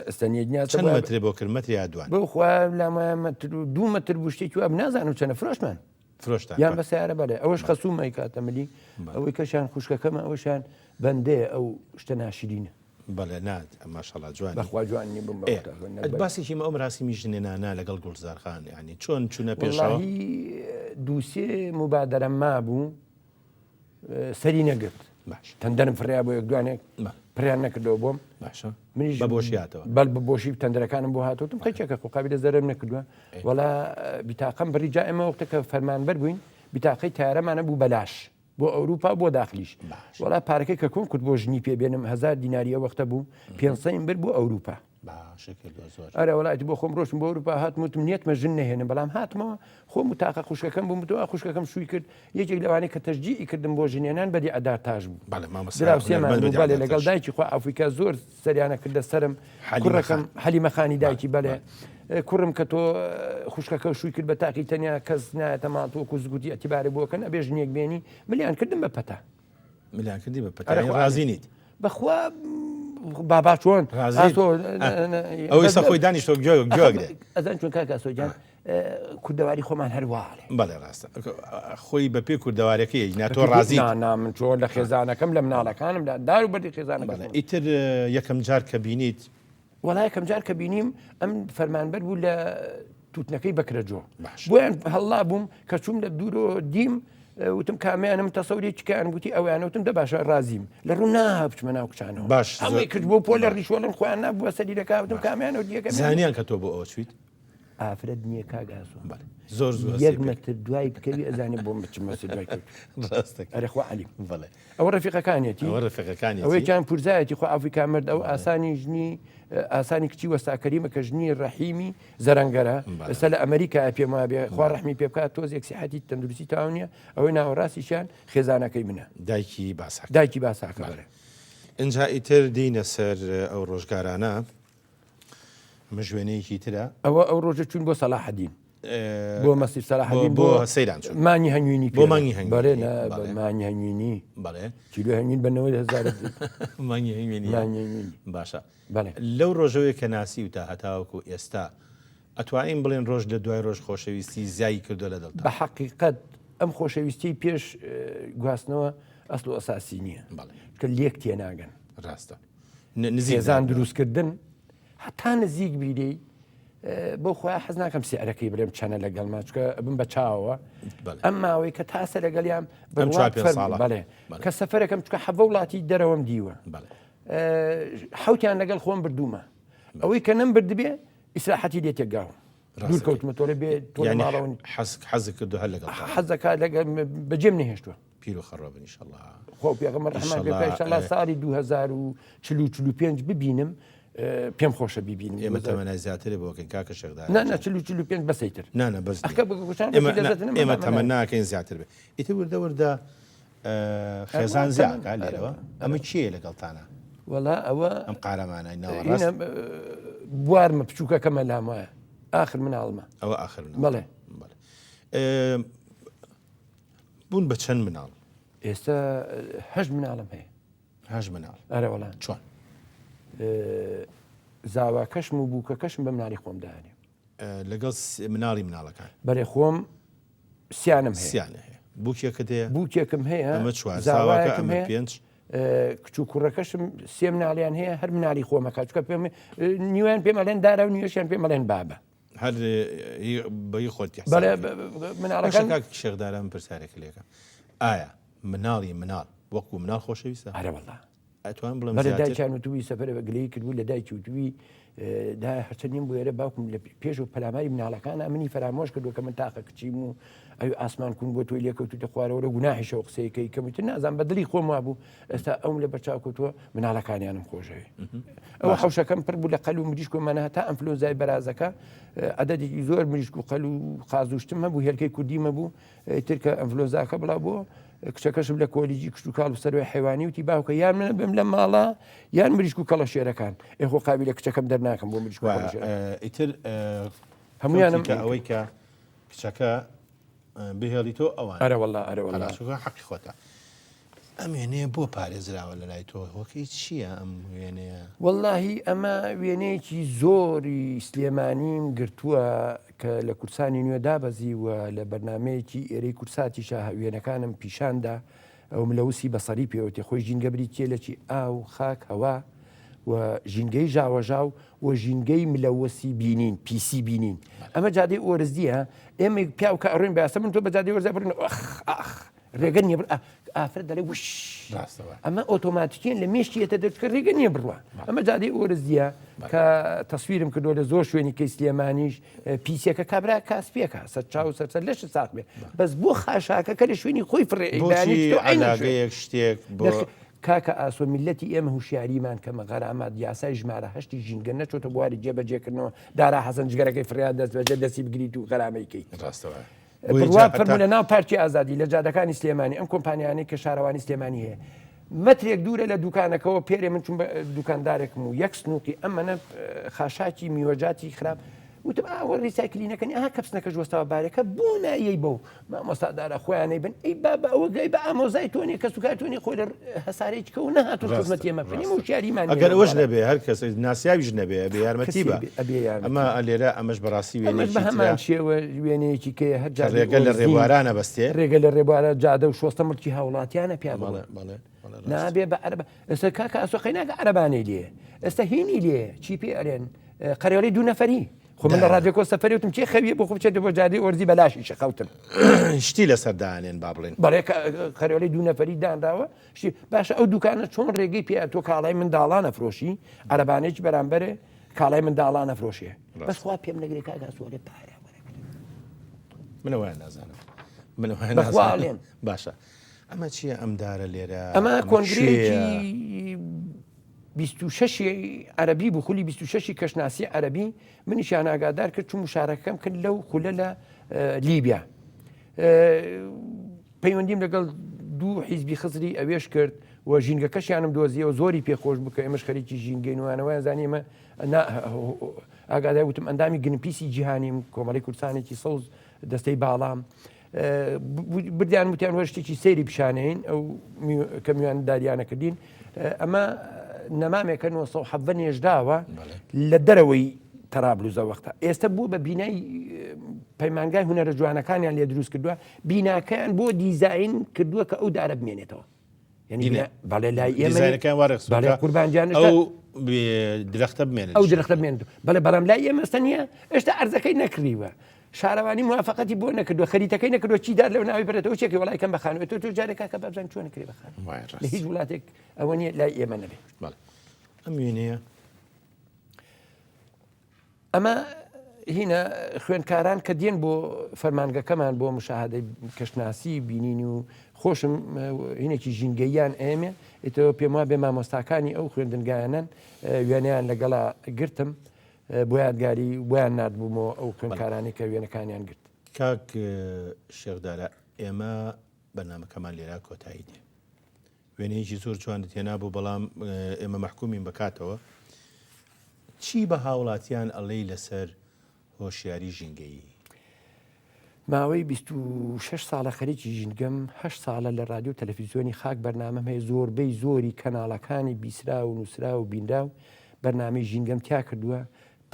ئێستا نییە دنیا چەند مەترێ بۆ کرد مەتر یا دوان؟ بۆ خوا لامایە مەتر و دوو مەتر بوو شتێکی وا نازانم چەنە فرۆشتمان. فرۆشتان یان بە سیارە بەڵێ ئەوەش خەسووم ئەیکاتە ملی ئەوەی کەشیان خوشکەکەمە ئەوەشیان بەندەیە ئەو شتە ناشرینە. بەڵێ نا ماشەڵا جوانی. بەخوا جوان نی بم ئێ ئەت باسێکی مە ئەو مەراسیمی ژنێنانە لەگەڵ گوڵزار خان یانی چۆن چوونە پێشەوە؟ وەڵاهی دووسێ موبادەرەم مابوو سەری نەگرت باش تەندەرم فڕیا بۆ یەک دوانێک پریان نەکردەوە بۆم باشە منیش بە بۆشی هاتەوە بەل بە بۆشی تەندەرەکانم بۆ هاتوتم قەیچێکە خۆ قابلە زەرەرم نەکردووە وەڵا بیتاقەم بڕی جا ئێمە وەختە کە فەرمانبەر بووین بیتاقەی تارەمانە بوو بەلاش بۆ ئەوروپا بۆ داخلیش وەڵا پارەکەی کە کۆم کرد بۆ ژنی پێ بێنم هەزار دیناری ئەو وەختە بوو پێنسەیم برد بۆ ئەوروپا. باشە کردوە زۆر. ئەرێ وەڵا ئیتر بۆ خۆم ڕۆشتم بۆ ئەوروپا هاتم وتم نیەتمە ژن نەهێنم بەڵام هاتمەوە خۆم و تاقە خوشکەکەم بووم وتم ئا خوشکەکەم شووی کرد یەکێک لەوانەی کە تەشجیعی کردم بۆ ژنهێنان بەدیعە دارتاش بوو بەڵێ مامۆستا دراوسێمان هونەرمەند بوو بەدیعە بەڵێ لەگەڵ دارتاش. دایکی خوا عەفوی کا زۆر سەریانە کردە سەرم حەلیمە کوڕەکەم خان. حەلیمە خانی بەڵێ دایکی بەڵێ بەڵێ. کوڕم کە تۆ خوشکەکە شووی کرد بە تاقی تەنیا کەس نایەتە ماڵ تۆ وەکو زگوتی ئیعتیبارێ بۆ کەن ئەبێ ژنێک بێنی ملیان کردم بە پەتا. ملیان کردی بە پەتا ئەرێ یانی خۆ ڕازی نیت؟ بەخوا بابا چۆن ڕازی ئاسۆ ئەو ئێستا خۆی دانیشتوە گوێ گوێ ئەزان چۆن کاک ئاسۆ گیان کوردەواری خۆمان هەر واڵێ بەڵێ ڕاستە خۆی بە پێ کوردەوارەکەی نا تۆ ڕازی نا نا من چۆن لە خێزانەکەم لە مناڵەکانم لە دار و بەردی خێزانەکەم ئیتر یەکەم جار کە بینیت وەڵا یەکەم جار کە بینیم ئەم فەرمانبەر بوو لە تووتنەکەی بەکرەجۆ بۆیان هەڵا بووم کە چووم لە دوورۆ دیم وتم کامیانم تەسەوری چکیان گوتی ئەویان وتم دە باشە ڕازیم لە ڕوو نا بچمە ناو کچانەوە باش هەمووی کرد بۆ پۆ لە ڕیشۆڵم خۆیان نابووە سەری دەکا وتم کامیانەوە دیەکە زانیان کە تۆ بۆ ئەوە چویت ئافرەت نییە کاک ئاسۆ زۆر زوو یەک مەتر دوای بکەوی ئەزانێ بۆم بچمە سەر دوای کەوت ڕاستەکە ئەرێ خوا عەلیم بەڵێ ئەوە ڕەفیقەکانیەتی ئەوە ڕەفیقەکانیەتی ئەوەیەکیان پورزایەتی خوا ئەفریکا مرد ئەو ئاسانی ژنی ئاسانی کچی وەستا کەریمە کە ژنی ڕەحیمی زەرەنگەرە ئێستا لە ئەمریکا پێم وابێ خوا ڕەحمی پێ بکات تۆزێک سیحەتی تەندروستی تەواو نییە ئەوەی ناوەڕاستیشیان خێزانەکەی منە دایکی باساکە دایکی باساکە بەڵێ ئینجا ئیتر دینە سەر ئەو ڕۆژگارانە ئەمەش وێنەیەکی ترە. ئەوە ئەو ڕۆژە چوون بۆ سەلاحەدین بۆ مەسیر سەلاحەدین بۆ سەیران چوون مانگی هەنگوینی بۆ مانگی هەنگوینی بەڵێ نا مانگی هەنگوینی بەڵێ کیلۆ هەنگوین بە 90 هەزار مانگی هەنگوینی مانگی هەنگوینی باشە بەڵێ لەو ڕۆژەوەی کە ناسیوتە هەتاوەکو ئێستا ئەتوانین بڵێن ڕۆژ لە دوای ڕۆژ خۆشەویستی زیای کردووە لە دڵتا بە حەقیقەت ئەم خۆشەویستی پێش گواستنەوە ئەسڵ و ئەساسی نییە بەڵێ کە لێک تێناگەن ڕاستە نزیک خێزان دروستکردن هەتا نزیک بی لێی بۆ خۆیان حەز ناکەم سعرەکەی بڵێم چەنە لەگەڵما چکە بم بە چاوەوە ئەم ماوەی کە تاسە لەگەڵیان بەڵێ کە سەفەرەکەم چکە حەڤە وڵاتی دەرەوەم دیوە حوتیان لەگەڵ خۆم بردوومە ئەوەی کە نەم بردبێ ئیسراحەتی لێ تێگاوم دوور کەوتمە تۆڵێ بێ تۆ ماڵەوە حەز کردو هەر لەگەڵ حەزەکە لەگەڵ بەجێم نەهێشتووە پیر و خەڕۆ بن ئیشەڵا. خوا و پێغەمبەر ڕەحمان پێ بکا ئیشەڵا ساڵی 2045 ببینم پێم خۆشە بیبینم ئێمە تەمەنای زیاترێ بۆ کەین کاکە شێخ دارا نا نا 40 45 بەسەی تر نا نا بەس ئەخە بگوشان ئێمە ئێمە تەمەناکەین زیاتر بێ ئیتر وردە وردە خێزان زیاکە لێرەوە ئەمە کێیە لەگەڵتانە وەڵا ئەوە ئەم قارەمانای ناوەڕاست بوارمە بچووکەکەمە لام وایە ئاخر مناڵمە ئەوە ئاخر بەڵێ بەڵێ بوون بە چەند مناڵ؟ ئێستا هەشت مناڵم هەیە. هەشت مناڵ؟ ئەرێ وەڵا. چۆن؟ زاواکەشم و بووکەکەشم بە مناڵی خۆم دانێ. لەگەڵ مناڵی مناڵەکان؟ بەرێ خۆم سیانم هەیە. سیانە هەیە. بووکێکت هەیە؟ بووکێکم هەیە. ئەمە چوار. زاواکە ئەمە پێنج. کچ و کوڕەکەشم سێ مناڵیان هەیە هەر مناڵی خۆمەکە چکە پێم نیوەیان پێم ئەڵێن دارا و نیوەشیان پێم ئەڵێن بابە. هەر بەی خۆت بەڵێ مناڵەکان کاک شێخ دارا من پرسیارێک لێکەم ئایا مناڵی مناڵ وەکو مناڵ خۆشەویستە ئەرە وەڵا ئەتوانم بڵێم بەڵێ دایکیان وتووی سەفەرە بە گلەیی کردبوو لە دایکی وتووی دا هەرچەند نیم بوێرە باوکم لە پێش و پەلاماری مناڵەکانە منی فەرامۆش کردووە کە من تاقە کچیم و ئەوی ئاسمان کون بۆ تۆی لێکەوتوتە خوارەوە لە گوناحیشەوە قسەیەکەی کەم وتر نازان بە دڵی خۆم وابوو ئێستا ئەوم لە بەرچاو کەوتووە مناڵەکانیانم خۆشەوێ ئەوە حەوشەکەم پڕ بوو لە قەل و مریشک و مەنە هەتا ئەنفلۆنزای بەرازەکە عەدەدێکی زۆر مریشک و قەل و قازوشتم هەبوو هێلکەی کوردیم هەبوو ئیتر کە ئەنفلۆنزاکە بڵاو بووە کچەکەشم لە کۆلیجی کشتوکاڵ و سەروی حیوانی وتی باوکە یان من بم لە ماڵە یان مریشک و کەڵە شێرەکان ئێ خۆ قابیلە کچەکەم دەرناکەم بۆ مریشک و کەڵە شێرەکان ئیتر هەمویانم کە ئەوەی کە کچەکە. بهێڵیتەوە ئەوان. ئەرە وەڵا ئەرە وەڵا. چونکە حەقی خۆتە. ئەم وێنەیە بۆ پارێزراوە لە لای تۆ هۆکەی چییە ئەم وێنەیە؟ وەڵاهی ئەمە وێنەیەکی زۆری سلێمانیم گرتووە کە لە کوردسانی نوێ دابەزی و لە بەرنمەیەکی ئێرەی کوردساتیشا وێنەکانم پیشاندا ئەو ملەوسی بەسەری پێوەتی خۆی ژینگە بریتیە لە چی ئاو خاک هەوا و ژینگەی ژاوەژاو و ژینگەی ملەوەسی بینین پیسی بینین ئەمە جادەی ئۆرزدیە ئێمە پیاو کە ئەڕۆین بە ئاسە من تۆ بە جادەی ئۆرزا بڕین ئەخ ئاخ ڕێگە نییە ئافرەت دەڵێ وش ئەمە ئۆتۆماتیکیان لە مێشکی یەتە دەرچکە ڕێگە نییە بڕوە ئەمە جادەی ئۆرزدیە کە تەسویرم کردووە لە زۆر شوێنی کەی سلێمانیش پیسەکە کابرا کاسپیەکە سەر چاو سەرسەر لەش ساق بێ بەس بۆ خاشاکە کە لە شوێنی خۆی فڕێ علاگەیەک شتێک بۆ کاکە ئاسۆ میلەتی ئێمە هوشیاریمان کەمە غەرامات یاسای ژمارە هەشتی ژینگە نەچۆتە بواری جێبەجێکردنەوە دارا حەسەن جگەرەکەی فڕیا دەست بەجێ دەستی بگریت و غەرامەی کەیت ڕاستەوە بڕوا فەرموو لە ناو پارکی ئازادی لە جادەکانی سلێمانی ئەم کۆمپانیانەی کە شارەوانی سلێمانی هەیە مەترێک دوورە لە دوکانەکەەوە پێرێ من چون دوکاندارێکم و یەک سنووقی ئەمەە خاشاکی میوەجاتی خراپ وتم ئاوە recycle ی نەکەنی ئا کەپسنەکە وەستاوە بارەکە بۆ نایەی بەو مامۆستادارە خۆیانەی بن ئەی بابا ئەوە گەی بە ئامۆزای تۆ نیە کەسوکار تۆ نیە خۆی لە هەسارەیەکی کەوە نەهاتوو خزمەتی ئێمە بکەن ئێمە وشیاریمان نیە ئەگەر لەو ئەوەش بارە. نەبێ هەر کەس ناسیاویش نەبێ ئەبێ یارمەتی کەسێ بە بێ ئەبێ یارمەتی ئەمە لێرە ئەمەش بەڕاستی ئەمەش بە وێنەیەکی هەمان ترە شێوە وێنەیەکی کەیە هەر کە جادەی ڕێگە لە ئۆرزین ڕێبوارانە بەستێ ڕێگە لە ڕێبوارە جادە و شۆستە مڵکی هاوڵاتیانە پیا بڕۆ بەڵێ بەڵێ بەڵێ ڕاستە. نابێ بە عەرەبە ئێستا کاکە ئاسۆ قەیناکە عەرەبانەی لێیە ئێستا هینی لێیە چی پێ ئەرێن قەرێڵی دوو نەفەری خۆ من لە ڕادیۆکۆ سەفەری وتم کێ خەویە بۆ خۆ بچێتە بۆ جادەی ئۆرزی بەلاشیشە خەوتم. شتی لەسەر دانێن با بڵێن. بەڵێ قەرێڵی دوو نەفەری دانراوە شتی باشە ئەو دوکانە چۆن ڕێگەی پێ تۆ کاڵای منداڵان ئەفرۆشی عەرەبانێکی بەرامبەرێ کاڵای منداڵان ئەفرۆشێ بەس خوا پێم نەگرێ کاک ئاسۆ پارە وەرەگرن. من ئەوەیان نازانم من ئەوەیان بەخوا نازانم ئەڵێم. باشە ئەمە چییە ئەم دارە لێرە ئەمە ئەمە کۆنگرەیەکی کوێیە؟ 26 عەرەبی بوو خولی 26 کەشناسی عەرەبی منیشیان ئاگادار کرد چوو مشارەکەم کرد لەو خولە لە لیبیا پەیوەندیم لەگەڵ دوو حیزبی خزری ئەوێش کرد و ژینگەکەشیانم دۆزیەوە زۆری پێخۆش بکە ئێمەش خەریکی ژینگەین وانەوەیان زانی ئێمە ئاگادار وتم ئەندامی گرینپیسی جیهانیم کۆمەڵی کوردستانێکی سەوز دەستەی باڵام بردیان وتیان وەر شتێکی سەیری پیشانەین ئەو کە میوانداریانە کردین ئەمە نەمامێکە 917 نێژداوە لە دەرەوەی تەرابلوزە وەختە ئێستا بوو بە بینای پەیمانگای هونەرە جوانەکانیان لێ دروست کردووە بیناکەیان بۆ دیزاین کردووە کە ئەو دارە بمێنێتەوە یعنی بەڵێ لای ئێمە دیزاینەکەیان وا ڕێکخستووە بەڵێ کە قوربان گیان ئەو درەختە بمێنێت ئەو درەختە بمێنێت بەڵێ بەڵام لای ئێمە ئێستا نییە ئێستا ئەرزەکەی نەکڕیوە شارەوانی موافقەتی بۆ نەکردووە خەریتەکەی نەکردووە چی دار لەو ناوی بەرێتەوە چێکی وڵای کەم بە خانوو تۆ تۆ جارێک کاکە بابزان چۆن کرێ بە خانوو لە هیچ وڵاتێک ئەوە نییە لای ئێمە نەبێ ئەم وێنەیە ئەمە هینە خوێندکاران کە دێن بۆ فەرمانگەکەمان بۆ مشاهدەی کەشناسی بینین و خۆشم هینێکی ژینگەیان ئێمێ ئیتەوە پێم وا بێ مامۆستاکانی ئەو خوێندنگایانن وێنەیان لەگەڵا گرتم بۆ یادگاری بۆیان نردبوومەوە ئەو خوێندکارانی کە وێنەکانیان گرت. کاک شێخ دارا ئێمە بەرنامەکەمان لێرە کۆتایی دێ. وێنەیەکی زۆر جوانت هێنابوو بەڵام ئێمە مەحکومین بە کاتەوە. چی بە هاوڵاتیان ئەڵێی لەسەر هۆشیاری ژینگەیی؟ ماوەی 26 ساڵە خەریکی ژینگەم، هەشت ساڵە لە رادیۆ و تەلەفیزیۆنی خاک بەرنامەم هەیە، زۆربەی زۆری کەناڵەکانی بیسراو و نووسراو و بینراو بەرنامەی ژینگەم تیا کردووە،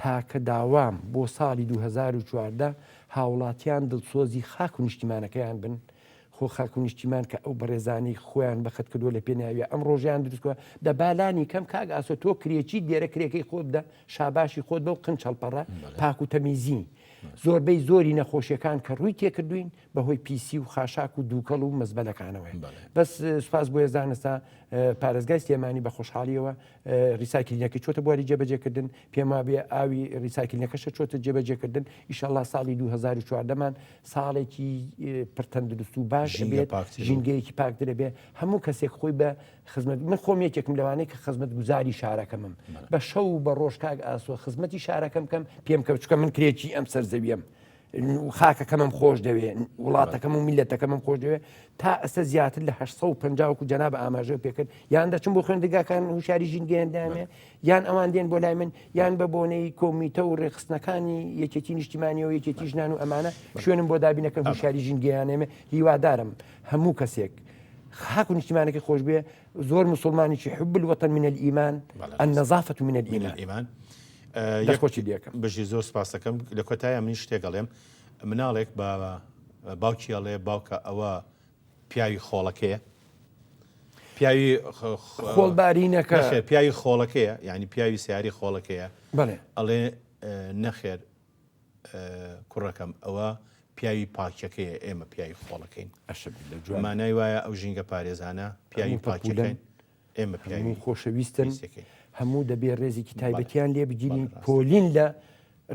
تاکە داوام بۆ ساڵی 2014 هاوڵاتیان دڵسۆزی خاک و نیشتیمانەکەیان بن، خۆ خاک و نیشتیمان کە ئەو بەڕێزانەی خۆیان بەخت کردووە لە پێناویا ئەم ڕۆژەیان دروست کردووە دە با لانی کەم کاک ئاسۆ تۆ کرێچیت لێرە کرێکەی خۆت بدە شاباشی خۆت بەو قنج هەڵپەڕە پاک و تەمیزی زۆربەی زۆری نەخۆشیەکان کە ڕووی تێکردوین بەهۆی پیسی و خاشاک و دووکەڵ و مەزبەلەکانەوەیە بەس سوپاس بۆ یەزدان ئێستا پارێزگای سلێمانی بە خۆشحاڵیەوە recycling ەکەی چۆتە بواری جێبەجێکردن، پێم وابێ ئاوی recycling ەکەشە چۆتە جێبەجێکردن، ئیشەڵا ساڵی 2014 مان ساڵێکی پڕ تەندروست و باش ئەبێت، ژینگەیەکی پاکتر ئەبێ، هەموو کەسێک خۆی بە خزمەت، من خۆم یەکێکم لەوانەی کە خزمەتگوزاری شارەکەمم، بە شەو و بە ڕۆژ کاک ئاسۆ خزمەتی شارەکەم بکەم، پێم کە چونکە من کرێچی ئەم سەرزەویەم. خاکەکەمم خۆش دەوێ وڵاتەکەم و میلەتەکەمم خۆش دەوێ تا ئەستا زیاتر لە 850 وەکو جەناب ئاماژە پێکرد یان دەچم بۆ خوێندگاکان هوشاری ژینگەیان دامێ یان ئەوان دێن بۆ لای من یان بە بۆنەی کۆمیتە و ڕێکخستنەکانی یەکێتی نیشتیمانی و یەکێتی ژنان و ئەمانە شوێنم بۆ دابینەکەن هوشاری ژینگەیانێمێ هیوادارم هەموو کەسێک خاک و نیشتیمانەکەی خۆش بێ زۆر مسلمانێکی حب الوطن من الإيمان النظافة من الإيمان دەستخۆشی لێکەم بژی زۆر سپاسەکەم لە کۆتایە من شتێک ئەڵێم مناڵێک بە باوکی ئەڵێ باوکە ئەوە پیاوی خۆڵەکەیە پیاوی خۆڵبارینەکە پیاوی خۆڵەکەیە یعنی پیاوی سیاری خۆڵەکەیە ئەڵێ نەخێر کوڕەکەم ئەوە پیاوی پاکیەکەیە ئێمە پیاوی خۆڵەکەین مانای وایە ئەو ژینگە پارێزانە پیاوی پاکیەکەین ئێمە پیاوی خۆشەویستن هەموو دەبێ ڕێزێکی تایبەتیان لێ بگیرین پۆلین لە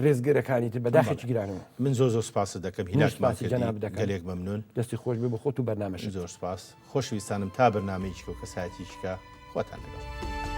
ڕێزگەرەکانی تر بەداخێکی گرانەوە من زۆر زۆر سپاست دەکەم هیلاکمان جەناب دەکەم گەلێک مەمنون دەستی خۆش بێ بە خۆت و بەرنامەشت زۆر سپاس خۆشەویستانم تا بەرنامەیەکی و کەسایەتیشکە خواتان لەگەڵ.